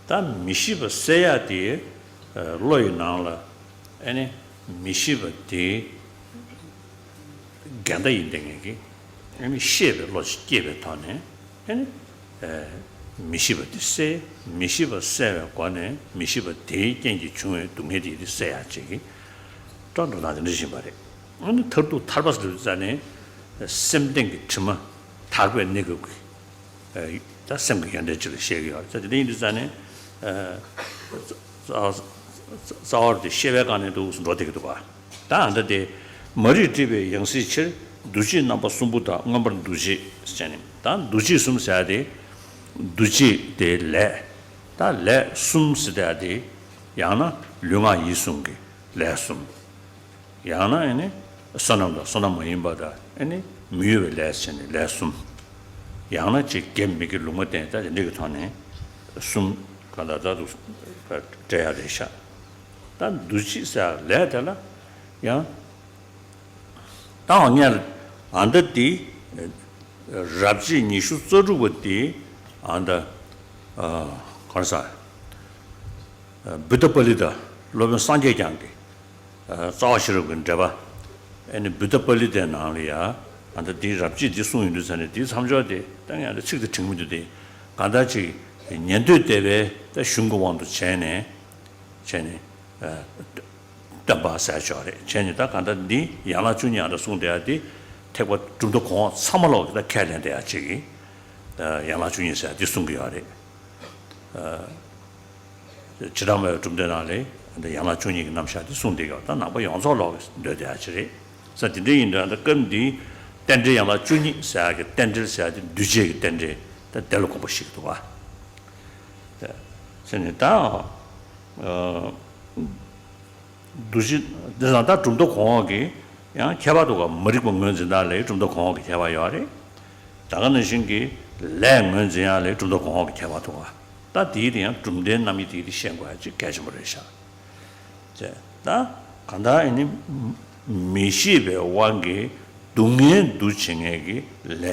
ད་མི་ཤེས་པ་སེལ་ཡ་དེ་ཨ་བློ་ཡི་ནང་ལ་ཨ་ནི་མི་ཤེས་པ་དེ་འགལ་ཟླ་ཡིན་བསྡད་མཁན་གྱི་ཨ་ནི་ཤེས་པའི་བློ་ཞིག་སྐྱེས་པའི་ཐོག་ནས། ཨེ་ནི། ཨེ། མི་ཤེས་པ་དེ་སེལ། མི་ཤེས་པ་སེལ་བའི་སྒོ་ནས་མི་ཤེས་པ་དེའི་རྐྱེན་གྱིས་བྱུང་བའི་སྡུག་བསྔལ་དེ་དེ་སེལ་ཡག་ཅིག་གི་འགྲོ་འགྲོ་སྟངས་དེ་འདྲ་ཞིག་ཡིན་པ་རེད། ཨ་ནི་མཐར་ཐུག་ཐར་པ་ཟེར་དུས་ཙང་ནས་སེམས་གཏིང་གི་དྲི་མ་དག་པའི་གནས་སྐབས་ཀྱི་ཨེ་ད་སེམས་ཀྱི་ཡོན་ཏན་ཅིག་ལ་བཤད་ཀྱི་ཡོད་རེད། ད་དེ་འདྲ་ཡིན་དུས་ཙང་ནས་ཨེ་རྩ་རྩ་བ་དེ་ཤེས་པའི་སྒང་ནས་འདུག་འགྲོ་བསྡད་ཀྱི་འདུག་ག་ད་ཨ་ད་དེ་མ་རིག་སྒྲིབ་པའི་ཡང་སྲིད་ཕྱིར། འདུ་བྱེད་རྣམ་པ་གསུམ་པོ་དག་མངོན་པར་འདུ་བྱེད་ཟེར་ནས། ད་འདུ་བྱེད་གསུམ་ཟེར་ཡ་དེ། འདུ་བྱེད་དེ་ལས། ད་ལས་གསུམ་ཟེར་ཡ་དེ། ཡང་ན་ལུས་ངག་ཡིད་གསུམ་གྱི་ལས་གསུམ། ཡང་ན་ཨ་ནི་བསོད་ནམས་དང་བསོད་ནམས་མ་ཡིན་པ་དང་། ཨ་ནི་མི་གཡོ་བའི་ལས་ཟེར་ནས་ལས་གསུམ། ཡང་ན་ཅིག་དགེ་མི་དགེ་ལུང་མ་བསྟན། ད་དེ་འདྲ་གི་ཐོག་ནས་གསུམ་ག་ད་ད་དུ་སྤྲད་ཡ་རེད་ཤག་ད་འདུ་བྱེད་ཟེར་ལས་དེ་ལ་ཡང་། ད་འོ་ངས་ཨ་ད་དེ་རབ་བྱེད་ཉི་ཤུ་རྩ་དྲུག་པ་དེ་ཨ་ད་ག་རེ་ཟ། བུདྡྷ་པཱ་ལི་ཏ་སློབ་དཔོན་སངས་རྒྱས་བསྐྱངས་ཀྱི་རྩ་བ་ཤེས་རབ་ཀྱི་འགྲེལ་པ། ཨ་ནི་བུདྡྷ་པཱ་ལི་ཏའི་ནང་ལ་ཡ་ཨ་ད་དེ་རབ་བྱེད་འདི་གསུངས་ཡོང་དུས་ཙ་ནས་དེའི་མཚམས་འཇོག་དེ་ད་ངས་ཨ་ད་ཚིག་དེ་དྲན་གྱི་མི་འདུག་དེ་གང་ལྟར་ཅིག་ཉན་ཐོས་སྡེ་པའི་ད་གཞུང་གི་དབང་དུ་བྱས་ནས་བྱས་ནས། སྟོན་པ་ཟེར་ཆོག་རེད། བྱས་ནས་ད་གང་ལྟར་འདི་ཡན་ལག་བཅུ་གཉིས་ཨ་འདྲ་གསུངས་བསྡད་ཡ་དེ་ཐེག་པ་གྲུབ་མཐའ་གོང་འོག་ཚང་མ་ལོག་གི་ད་ཁས་ལེན་བསྡད་ཡ་ཅིག་གིས་ཡན་ལག་བཅུ་གཉིས་ཟེར་ཡ་དེ་གསུང་གི་ཡོད་རེད། བྱེ་བྲག་སྨྲ་བའི་གྲུབ་མཐའི་ནང་ལས་ཡན་ལག་བཅུ་གཉིས་ཀྱི་རྣམ་གཞག་དེ་གསུངས་བསྡད་ཡོད། ད་ནང་པ་ཡོངས་རྫོགས་ལོག་གི་འདོད་བསྡད་ཡ་ཅིག་རེད། ས་དེ་འདྲ་ཡིན་དུས་ད་སྐབས་འདིའི་རྟེན་འབྲེལ་ཡན་ལག་བཅུ་གཉིས་ཟེར་ཡ་གི་རྟེན་འབྲེལ་ཟེར་ཡ་དེ་འདུས་བྱས་ཀྱི་རྟེན་འབྲེལ་ད་དེ་ལ་དགོངས་པ་བཞེས་ཀྱི་འདུག་བ། བྱས་ནས་ད། འདུ་བྱེད་དེ་ཙང་ད་གྲུབ་མཐའ་གོང་འོག་གི་ཡང་ཁྱད་པར་འདུག་ག་མ་རིག་པ་ངོས་འཛིན་སྟངས་ལ་གྲུབ་མཐའ་གོང་འོག་གི་ཁྱད་པར་ཡོད་རེད། ད་ག་ནང་བཞིན་གྱི་ལས་ངོས་འཛིན་ཡག་ལ་གྲུབ་མཐའ་གོང་འོག་གི་ཁྱད་པར་འདུག་ག་ད་དེའི་དེ་ཡང་གྲུབ་མཐའི་རྣམ་དབྱེ་དེའི་དེ་ཤེས་དགོས་ཡག་ཅིག་གལ་ཆེན་པོ་རེད་ཤག་ཅེས་ད་གང་ལྟར་ཨ་ནི་མི་ཤེས་པའི་དབང་གིས་སྡུག་བསྔལ་འདུ་བྱེད་མཁན་གྱི་ལས་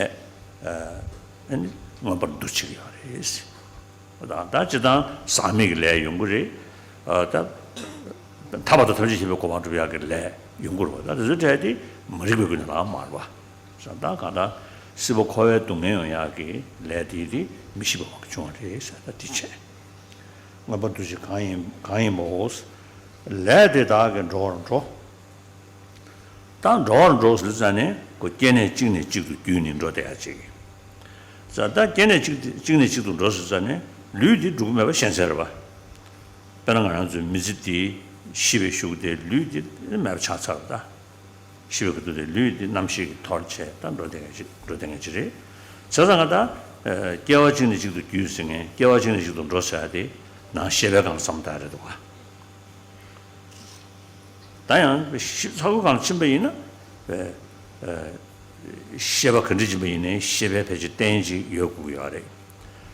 ཨ་ནི་མངོན་པར་འདུ་བྱེད་ཀྱི་ཡོད་རེད། ད་ད་སྤྱིར་བཏང་ཟག་མེད་ཀྱི་ལས་ཡོང་གི་རེད། ཨ་ད་ཐར་པ་དང་ཐམས་ཅད་མཁྱེན་པའི་གོ་འཕང་སྒྲུབ་ཡག་གི་ལས་ཡོང་གི་རེད་པ། ད་དེ་ཚོའི་གྲས་དེ་མ་རིག་པའི་སྒོ་ནས་ལའང་མ་རེད་པ། ད་གང་ལྟར་སྲིད་པ་འཁོར་བའི་སྡུག་བསྔལ་ཡོང་ཡག་གི་ལས་དེ་དེ་མི་ཤེས་པའི་དབང་གིས་བྱུང་བ་རེད་ཟེར། ད་དེ་བྱས། མངོན་པར་འདུ་བྱེད་གང་ཡིན་གང་ཡིན་པའོ། ལས་དེ་དག་གིས་འགྲོ་བར་འགྲོ། ད་འགྲོ་བར་འགྲོ་ཟེར་ཙ་ནས་ཁོ་སྐྱེ་གནས་གཅིག་ནས་གཅིག་ཏུ་བརྒྱུད་ནས་འགྲོ་བསྡད་ཡ་ཅིག་ཡིན། ད་སྐྱེ་གནས་གཅིག་གཅིག་ནས་གཅིག་ཏུ་འགྲོ་ཟེར་ཙ་ནས་ལུས་འདི་འགྲོ་གི་མེད་པ་ཤེས་གསལ་རེད་པ། དཔེར་ན་ང་རང་ཚོའི་མི་ཚེ་འདི་ཤི་བའི་གཞུག་དེ་ལུས་འདི་མེད་པ་ཆགས་ཚར་བ་ད། ཤི་བའི་གི་དུས་དེ་ལུས་འདི་རྣམ་ཤེས་ཀྱིས་འཐོར་བྱས་ད་འགྲོ་བསྡད་མཁན་ཅིག་འགྲོ་བསྡད་མཁན་ཅིག་རེད། བྱས་ཙང་ང་ད་སྐྱེ་བ་གཅིག་ནས་གཅིག་ཏུ་བརྒྱུད་ཟེར་མཁན་སྐྱེ་བ་གཅིག་ནས་གཅིག་ཏུ་འགྲོ་ཟེར་ཡ་དེ་ནང་ཤེས་པའི་སྒང་ལ་བསམ་བཏང་རེད་འདུག་ག་ད་ཡང་ཤི་ཚ་བོའི་སྒང་ལ་ཕྱིན་པ་ཡིན་ན། ཤེས་པ་ག་འདྲ་ཡིན་པ་ཡིན་ནའི་ཤེས་པའི་ཕལ་ཆེར་རྟེན་ཅིག་ཡོད་དགོས་ཀྱི་ཡོད་རེད།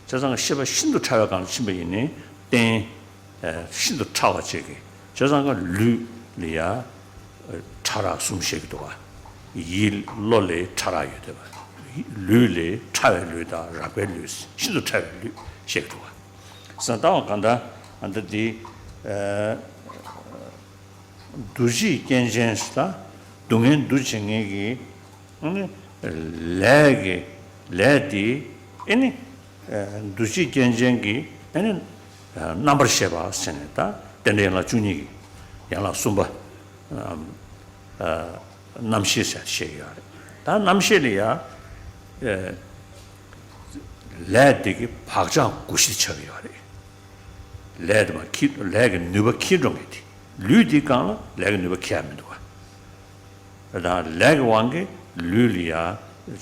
བྱས་ཙང་ཤེས་པ་ཤིན་ཏུ་ཕྲ་བའི་སྒང་ལ་ཕྱིན་པ་ཡིན་ནའི་རྟེན་ཤིན་ཏུ་ཕྲ་བ་ཅིག་གི་ བྱས་ཙང་ཀ་ལུས་ལ་ཡ་ཕྲ་རགས་གསུམ་བཤད་ཀྱི་འདུག་བ། ཡིད་བློ་ལ་ཕྲ་རགས་ཡོད་དེ་བ། ལུས་ལ་ཕྲ་བའི་ལུས་དང་རགས་པའི་ལུས། ཤིན་ཏུ་ཕྲ་བའི་ལུས་བཤད་ཀྱི་འདུག་བ། ས་ལྟ་བ་གང་ལྟར་ཨ་འདི་འདི་ཨ་འདུ་བྱེད་རྐྱེན་ཅན་ཟེར། ད་སྡུག་བསྔལ་འདུ་བྱེད་མཁན་གྱི་ཨ་ནི་ལས་ཀྱི་ལས་དེ་ཨ་ནི་འདུ་བྱེད་རྐྱེན་ཅན་གྱི་ཨ་ནི་རྣམ་པར་ཤེས་པ་ཟེར་ནས། ད་རྟེན་འབྲེལ་ཡན་ལག་བཅུ་གཉིས་ཀྱི་ཡན་ལག་གསུམ་པ་རྣམ་ཤེས་ཟེར་བཤད་ཀྱི་ཡོད་རེད། ད་རྣམ་ཤེས་ལ་ཡ་ལས་དེ་གི་བག་ཆགས་གོ་གཞི་ཆགས་ཀྱི་ཡོད་རེད། ལས་དེ་མ་ཁྱི་ལས་ཀྱི་ནུས་པ་ཁྱི་འགྲོ་ངེས་དེ། ལུས་དེའི་སྒང་ལ་ལས་ཀྱི་ནུས་པ་ཁྱི་ཡ་མི་འདུག་བ། དང་ལས་ཀྱི་དབང་གིས་ལུས་ལ་ཡ་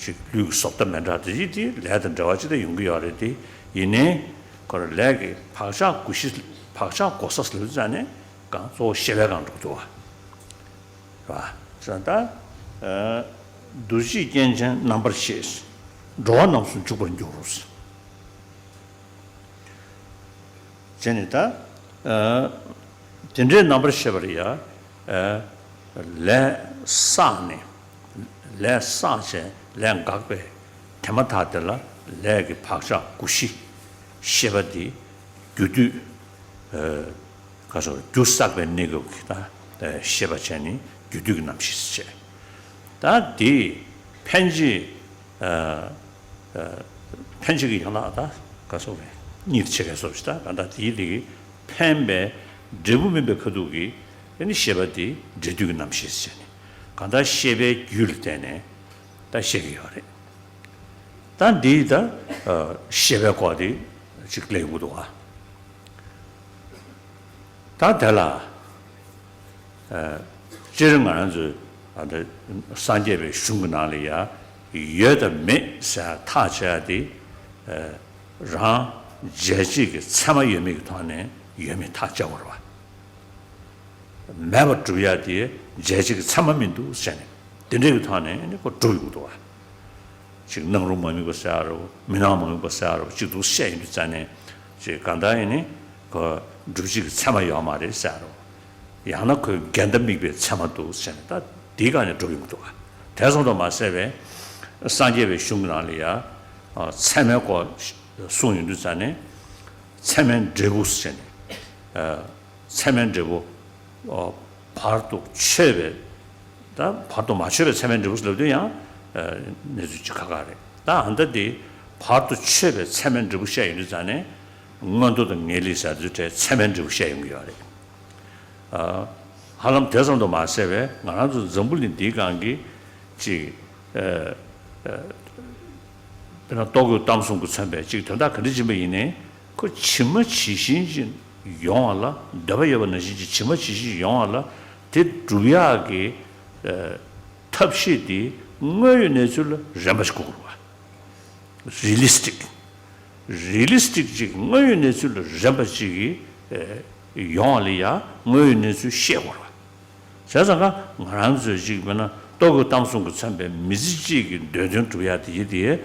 ཅིག་ལུས་ཀྱི་བཟོ་ལྟ་མི་འདྲ་དེ་ཅིག་དེ་ལས་དང་འབྲེལ་བ་ཅིག་ད་ཡོང་གི་ཡོད་རེད་དེ། ཡིན་ནའི་ཁོ་རང་ལས་ཀྱི་བག་ཆགས་གོ་གཞི་བག་ཆགས་གོ་ས་ལབ་ཙང་ནས་གང་གཙོ་བོ་ཤེས་པའི་སྒང་འགྲོ་འདུག་བ། རེད་བ། ད་འདུ་བྱེད་རྐྱེན་ཅན་རྣམ་པར་ཤེས། འགྲོ་བ་རྣམས་སུ་འཇུག་པར་འགྱུར། བྱས་ནས་ད་དེ་འདྲའི་རྣམ་པར་ཤེས་པར་ཡ་ལས་བསགས་ནས། ལས་བསགས་བྱས་ལས་འགགས་པའི་དེ་མ་ཐག་དེ་ལ་ལས་ཀྱི་བག་ཆགས་གོ་གཞི་ཤེས་པ་དེ་རྒྱུ་དུས་ག་སོ་རྒྱུ་བསགས་པའི་གནས་སྐབས་ཀྱི་ད་ཤེས་པ་བྱས་ནས་རྒྱུ་དུས་ཀྱི་རྣམ་ཤེས་བྱས། ད་དེ་འཕེན་བྱེད། ཨ་ཨ་འཕེན་བྱེད་ཀྱི་ཡན་ལག་ད་ག་སོགས་པའི་གཉིས་ཕྱེ་ག་སོགས་ཤིག་ད་ག་ད་དེའི་དེ་གི་འཕེན་པའི་འབྲས་བུ་སྨིན་པའི་ཁ་ཐུག་གི་ཨ་ནི་ཤེས་པ་དེ་འབྲས་དུས་ཀྱི་རྣམ་ཤེས་ཟེར་ནས། ག་ད་ཤེས་པའི་རྒྱུད་ལ་བརྟེན་ནས་ད་ཤེས་ཀྱི་ཡོད་རེད། ད་འདིའི་ད་ཨ་ཤེས་པའི་སྐོར་དེ་ཅིག་གླེང་གི་འདུག་བ། ད་དེ་ལ་ཨ་སྤྱིར་ང་རང་ཚོའི་ཨ་འདི་སངས་རྒྱས་པའི་གཞུང་གི་ནང་ལ་ཡ་ཡོད་དང་མེད་ཟེར་ཐག་བཅད་ཡ་དེ་ཨ་རང་འཇལ་བྱེད་ཀྱི་ཚད་མ་ཡོད་མེད་ཀྱི་ཐོག་ནས་ཡོད་མེད་ཐག་བཅད་དགོས་རེད་བ། མེད་པར་སྒྲུབ་ཡ་དེ་འཇལ་བྱེད་ཀྱི་ཚད་མ་མི་འདུག་ཟེར་ནས་དེ་འདྲ་གི་ཐོག་ནས་ནི་ཁོ་སྒྲུབ་ཡོང་གི་འདུག་བ། ཅིག་སྣང་རུང་མ་དམིགས་པ་ཟེར་ཡ་རོ། མི་སྣང་མ་དམིགས་པ་ཟེར་ཡ་རོ། ཅིག་འདུག་བཤད་ཡོང་དུས་ཙ་ནས་ཅིག་གང་ལྟར་ཡིན་ནི་ཁོ་སྒྲུབ་བྱེད་ཀྱི་ཚད་མ་ཡོད་མ་རེད་ཟེར་ཡ་རོ། ཡང་ན་ཁོའི་འགལ་ཟླ་དམིགས་པའི་ཚད་མ་འདུག་ཟེར་ནས་ད་དེའི་སྒང་ནས་སྒྲུབ་ཡོང་གི་འདུག་བ། དེ་ཙམ་དུ་མ་ཟད་པའི་སངས་རྒྱས་པའི་གཞུང་གི་ནང་ལ་ཡ་ཚད་མའི་སྐོར་གསུངས་ཡོང་དུས་ཙ་ནས་ཚད་མའི་འབྲས་བུ་ཟེར་ནས། ཚད་མའི་འབྲས་བུ། ཨོ། བར་དུ་ཆོད་པའི། ད་བར་དུ་མ་ཆོད་པའི་ཚད་མའི་འབྲས་བུ་ཟེར་ལབ་དུས་ཡང་། ཨ་གནས་ཚུལ་གཅིག་ཁག་ཁག་རེད། ད་ཨ་མདའ་འདི་བར་དུ་ཆོད་པའི་ཚད་མའི་འབྲས་བུ་བཤད་ཡོང་དུས་ཙང་ནས། མངོན་མཐོ་དང་ངེས་ལེགས་ཟེར་དུས་ཚད་མའི་འབྲས་བུ་བཤད་ཡོང་གི་ཡོད་རེད། ཨ་ཧ་ལམ་དེ་ཙམ་དུ་མ་ཟད་པའི་ང་རང་ཚོ་འཛམ་བུ་གླིང་འདིའི་སྒང་གི་ཅིག་ཨ་ཨ་དཔེར་ན་ལྟོ་གོས་གཏམ་གསུམ་གྱིས་མཚོན་པའི་ཅིག་དོན་དག་ག་འདྲ་ཕྱིན་པ་ཡིན་ནའི། ཁོ་ཇི་མ་ཇི་བཞིན་ཅིག་ཡོང་བ་ལ། འདོད་པ་ཡོད་པ་ནང་བཞིན་ཅིག་ཇི་མ་ཇི་བཞིན་ཡོང་བ་ལ་དེ་སྒྲུབ་ཡག་གི་ཨ་ཐབས་ཤེས་དེ་དངོས་ཡོད་གནས་ཚུལ་ལ་རན་པ་ཞིག་དགོས་ཀྱི་རེད་བ། རི་ལི་སི་ཊིག་རི་ལི་སི་ཊིག་ཅིག་དངོས་ཡོད་གནས་ཚུལ་ལ་རན་པ་ཅིག་གི་ཨ་ཡོང་བ་ལ་ཡ་དངོས་ཡོད་གནས་ཚུལ་ཤེས་དགོས་རེད་བ། བྱས་ཙང་ཀ་ང་རང་ཚོས་ཅིག་དཔེར་ན་ལྟོ་གོས་གཏམ་གསུམ་གྱིས་མཚོན་པའི་མི་ཚེ་གཅིག་གི་འདོད་དོན་སྒྲུབ་ཡ་དེ་ཡི་དེ་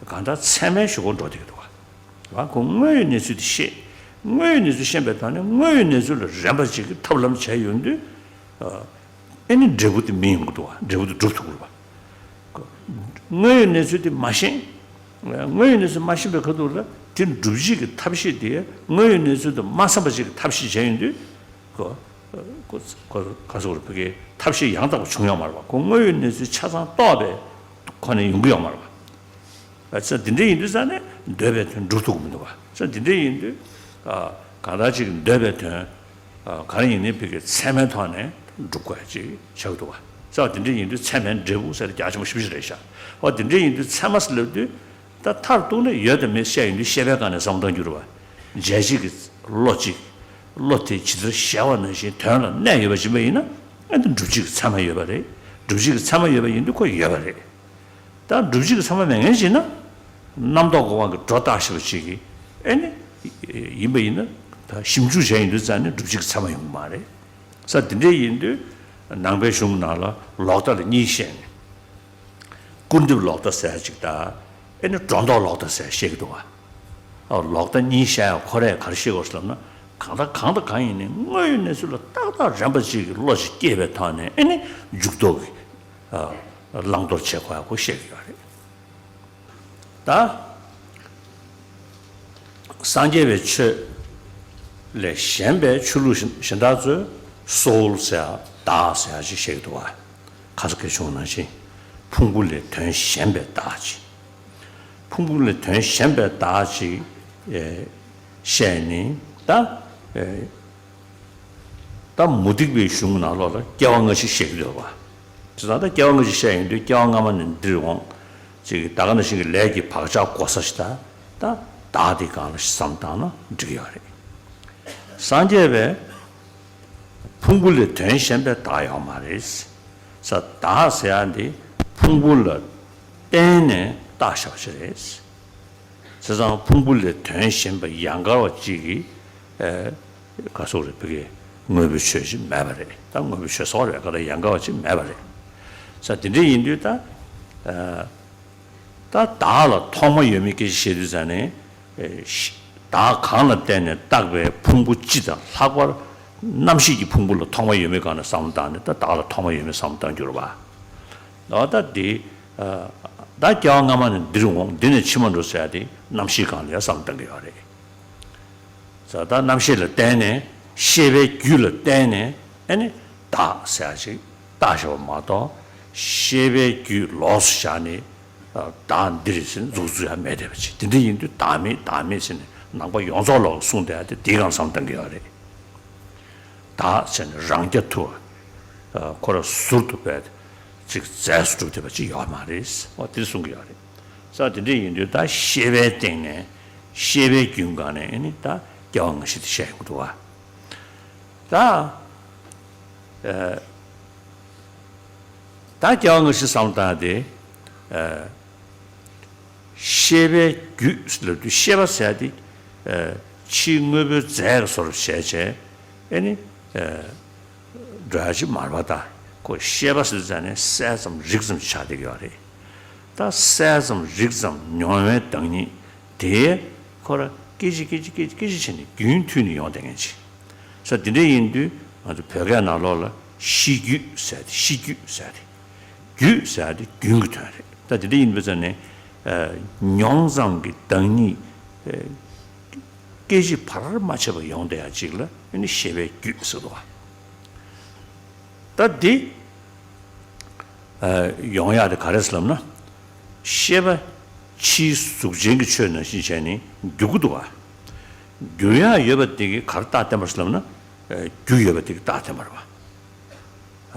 གང་ལྟར་ཚད་མའི་གཞུག་གུ་འགྲོ་བསྡད་ཀྱི་འདུག་བ། ཁོ་དངོས་ཡོད་གནས་ཚུལ་དེ་ཤེས། དངོས་ཡོད་གནས་ཚུལ་ཤེས་པའི་ཐོག་ནས་དངོས་ཡོད་གནས་ཚུལ་ལ་རན་པ་ཅིག་གི་ཐབས་ལམ་བྱས་ཡོང་དུས། ཨ་ནི་འབྲས་བུ་དེ་སྨིན་ཡོང་གི་འདུག་བ། འབྲས་བུ་དེ་འགྲུབ་ཐུབ་ཀྱི་རེད་བ། དངོས་ཡོད་གནས་ཚུལ་དེ་མ་ཤེས། དངོས་ཡོད་གནས་ཚུལ་མ་ཤེས་པའི་ཁ་ཐུག་ལ་དེ་སྒྲུབ་བྱེད་ཀྱི་ཐབས་ཤེས་དེ་དངོས་ཡོད་གནས་ཚུལ་དང་མ་འཚམས་པ་ཞིག་གི་ཐབས་ཤེས་བྱས་ཡོང་དུས། ཁོ་ཁོ་ཁོ་ག་སོགས་རེད། ཕ་གིའི་ཐབས་ཤེས་ཡང་དག་པ་བྱུང་ཡོད་མ་རེད་བ། ཁོ་དངོས་ཡོད་གནས་ཚུལ་ཆ་ཚང་རྟོགས་པའི་ཁོ་ནས་ཡོང་གི་ཡོད་མ་རེད་བ། ཨ་ཙི་འདི་འདྲ་ཡིན་དུས་ཙང་ནས་འདོད་པའི་དོན་འགྲུབ་ཐུབ་ཀྱི་མི་འདུག་བ། ཙི་འདི་འདྲ་ཡིན་དུས་ཨ་གང་ལྟར་ཅིག་འདོད་པའི་དོན། ཨ་གང་ཡིན་ནའི་ཕ་གི་ཚད་མའི་ཐོག་ནས་སྒྲུབ་དགོས་ཅིག་ཆགས་འདུག་བ། ས་དེ་འདྲ་ཡིན་དུས་ཚད་མའི་འབྲས་བུ་ཟེར་རྒྱ་ཆེན་པོ་ཞེ་པོ་ཅིག་རེད་ཤག་འོ་དེ་འདྲ་ཡིན་དུས་ཚད་མ་ཟེར་ལབ་དུས་ད་མཐར་གཏུགས་ནས་ཡོད་དང་མེད་བཤད་ཡོང་དུས་ཤེས་པའི་སྒང་ནས་བསམ་བློ་གཏོང་རྒྱུ་རེད་བ། འཇལ་བྱེད་ཀྱི་བློ་གཅིག་བློ་དེ་ཇི་ལྟར་གཞལ་བ་ནང་བཞིན་དོན་ལ་གནས་ཡོད་པ་ཡིན་པ་ཡིན་ན། ཨ་ནི་སྒྲུབ་བྱེད་ཀྱི་ཚད་མ་ཡོད་པ་རེད། སྒྲུབ་བྱེད་ཀྱི་ཚད་མ་ཡོད་པ་ཡིན་དུས་ཁོ་ཡོད་པ་རེད། ད་སྒྲུབ་བྱེད་ཀྱི་ཚད་མ་མེད་མཁན་ཞིག་ན། རྣམ་རྟོག་གི་དབང་གིས་སྒྲོ་བཏགས་ཤེས་པ་ཅིག་གིས་ཨེ་ནི་ཡིན་པ་ཡིན་ན། ད་ཞིབ་འཇུག་བྱས་ཡིན་དུས་ཙང་ནས་སྒྲུབ་བྱེད་ཀྱི་ཚད་མ་ཡོང་གི་མ་རེད། ས་དེ་འདྲ་ཡིན་དུས་ནང་པའི་གཞུང་ནང་ལ་ལོག་ལྟ་ལ་གཉིས་བཤད་ནས། སྐུར་འདེབས་ལོག་ལྟ་ཟེར་ཡ་ཅིག་དང་། ཨེ་ནི་སྒྲོ་འདོགས་ལོག་ལྟ་ཟེར་ཡ་བཤད་ཀྱི་འདུག་བ། ཨ་ལོག་ལྟ་གཉིས་བཤད་ཡ་ཁོ་རས་ག་རེ་བཤད་དགོས་ཟེར་ལབ་ན། གང་ལྟར་གང་དང་གང་ཡིན་ནའི་དངོས་ཡོད་གནས་ཚུལ་ལ་ཏག་ ད་རན་པ་ཅིག་གི་བློ་ཅིག་སྐྱེས་པའི་ཐོག་ནས་ཨེ་ནི་འཇུག་ལྡོག་གི་ཨ་བླང་དོར་བྱེད་དགོས་ཡག་པོ་བཤད་ཀྱི་ཡོད་རེད། ད་སངས་རྒྱས་པའི་ཆོས་ལས་གཞན་པའི་ཆོས་ལུགས་གཞན་གཞན་དག་ཚོས་སོའུལ་ཟེར་ཡག་བདག་ཟེར་ཡག་ཅིག་བཤད་ཀྱི་འདུག་བ། ཁ་སང་སྐད་ཆ་བྱུང་བ་ནང་བཞིན་ཕུང་པོ་ལས་དོན་གཞན་པའི་བདག་ཅིག་ཕུང་པོ་ལས་དོན་གཞན་པའི་བདག་ཅིག་ཨེ་བཤད་ནི་ད་ཨེ་ད་མུ་སྟེགས་པའི་གཞུང་ནང་ལོགས་ལ་སྐྱེ་བ་སྔ་ཕྱི་བཤད་ཀྱི་ཡོད་པ། དེ་ཙང་ད་སྐྱེ་བ་སྔ་ཕྱི་བཤད་ཡོང་དུས་སྐྱེ་བ་སྔ་མ་ནས་འདིར་འོང་། ཅིག་ད་ག་ནང་བཞིན་གྱི་ལས་ཀྱི་བག་ཆགས་གོ་ས་ཞིག་ད་ད་བདག་དེ་སྒང་ལ་བསམ་བཏང་ན་འགྲིག་གི་ཡོད་རེད། སངས་རྒྱས་པས་ཕུང་པོ་ལས་དོན་གཞན་པའི་བདག་ཡོད་མ་རེད། ས་བདག་ཟེར་ཡག་འདི་ཕུང་པོ་ལ་བརྟེན་ནས་བཏགས་བཞག་པ་ཞིག་རེད། བྱས་ཙང་ཕུང་པོ་ལས་དོན་གཞན་པ་ཡང་དགར་བ་གཅིག་གིས་ཨེ་ག་སོགས་རེད་བི་གའི་དངོས་པོའི་ཆོས་ཅིག་མེད་པ་རེད། ད་དངོས་པོའི་ཆོས་སོགས་རེད་ག་ད་ཡང་དགར་བ་ཅིག་མེད་པ་རེད། ས་དེ་འདྲ་ཡིན་དུས་ད་ཨ་ད་བདག་ལ་ཐོག་མ་ཡོད་མེད་སྐད་ཆ་བཤད་དུས་ཙང་ནས་ཨེ་ཤི་བདག་གང་ལ་བརྟེན་ནས་བཏགས་པའི་ཕུང་པོ་སྤྱི་དང་ལྷག་པར་རྣམ་ཤེས་ཀྱི་ཕུང་པོ་ལ་ཐོག་མ་ཡོད་མེད་སྒང་ནས་བསམ་བློ་བཏང་ནས་ད་བདག་ལ་ཐོག་མ་ཡོད་མེད་བསམ་བློ་བཏང་རྒྱུ་རེད་བ། འོ་ད་འདི་ད་སྐྱེ་བ་སྔ་མ་ནས་འདིར་འོང་འདི་ནས་ཕྱི་མ་འགྲོ་ཟེར་ཡ་དེ་རྣམ་ཤེས་སྒང་ལ་ཡ་བསམ་བཏང་གི་ཡོད་རེད། ད་རྣམ་ཤེས་ལ་བརྟེན་ནས་ཤེས་པའི་རྒྱུད་ལ་བརྟེན་ནས་ཨེ་ནི་བདག་ཟེར་ཡ་ཅིག་བཏགས་བཞག་པ་མ་གཏོགས་ཤེས་པའི་རྒྱུད་ལོགས་སུ་བཞག་ནས་བདག་འདི་རེད་ཟེར་འཛུགས་འཛུགས་ཡ་མེད་བསྡད་པ་ཅིག་དེ་འདྲ་ཡིན་དུས་བདག་མེད་བདག་མེད་ཟེར་ནས་ནང་པ་ཡོངས་རྫོགས་ལ་གསུངས་བསྡད་ཡ་དེ་འདི་སྒང་བསམ་བཏང་གི་ཡོད་རེད། བདག་ཟེར་ནས་རང་རྐྱ་ཐུབ་པ། ཁོ་རང་ཟུར་དུ་བས་ཅིག་རྫས་སུ་གྲུབ་བསྡད་པ་ཅིག་ཡོད་མ་རེད། འོ་དེ་གསུང་གི་ཡོད་རེད། ས་དེ་འདྲ་ཡིན་དུས་ད་ཤེས་པའི་སྟེང་ནས་ཤེས་པའི་རྒྱུན་སྒང་ནས་ཨེ་ནི་ད་སྐྱེ་བ་སྔ་ཕྱི་དེ་བཤད་ཡོང་གི་འདུག་བ། ད་ཨ་ད་སྐྱེ་བ་སྔ་ཕྱི་བསམ་བཏང་དེ་ཨ། ཤེས་པའི་རྒྱུད་ལབ་དུས་ཤེས་པ་ཟེར་ཡ་དེ་ཨ་ཕྱིའི་དངོས་པོའི་རྫས་ཀྱི་བཟོ་འདྲ་བྱས་བྱས་ཨེ་ནི་ཨ་འགྲོ་ཡ་ཅིག་མ་རེད་པ། ད་ཁོ་ཤེས་པ་ཟེར་ཙང་ནས་གསལ་ཙམ་རིག་ཙམ་ཆགས་བསྡད་ཀྱི་ཡོད་རེད། ད་གསལ་ཙམ་རིག་ཙམ་མྱོང་བའི་བདག་ཉིད་དེ་ཁོ་ར་སྐད་ཅིག་སྐད་ཅིག་སྐད་ཅིག་སྐད་ཅིག་བྱས་ནས་རྒྱུན་མཐུད་ནས་ཡོང་བསྡད་མཁན་ཅིག་ས་དེ་འདྲ་ཡིན་དུས་ང་ཚོ་བོད་སྐད་ནང་ལོགས་ལ་ཤེས་རྒྱུད་ཟེར་ཏེ་ཤེས་རྒྱུད་ཟེར་ཏེ། རྒྱུད་ཟེར་ཏེ་རྒྱུན་གྱི་དོན་རེད། ད་དེ་འདྲ་ཡིན་པའི་ཚེ་ནས་ཨ་མྱོང་ཙམ་གྱི་བདག་ཉིད་ཨ་སྐད་ཅིག་བར་མ་ཆད་པར་ཡོང་བསྡད་ཡ་ཅིག་ལ་ཨ་ནི་ཤེས་པའི་རྒྱུད་ཟེར་འདུག་ག་ད་འདི་ཨ་ཡོང་ཡག་དེ་ག་རེ་ཟེར་ལབ་ན། ཤེས་པ་ཕྱིའི་གཟུགས་ཅན་གྱི་ཆོས་ནང་བཞིན་བྱས་ནས་འགྱུར་གྱི་འདུག་ག་འགྱུར་ཡག་ཡོད་པ་དེ་གིས་ག་རེ་རྟགས་བསྟན་པ་ཟེར་ལབ་ན། ཨ་རྒྱུ་ཡོད་པ་དེ་གིས་རྟགས་བསྟན་པ་རེད་བ།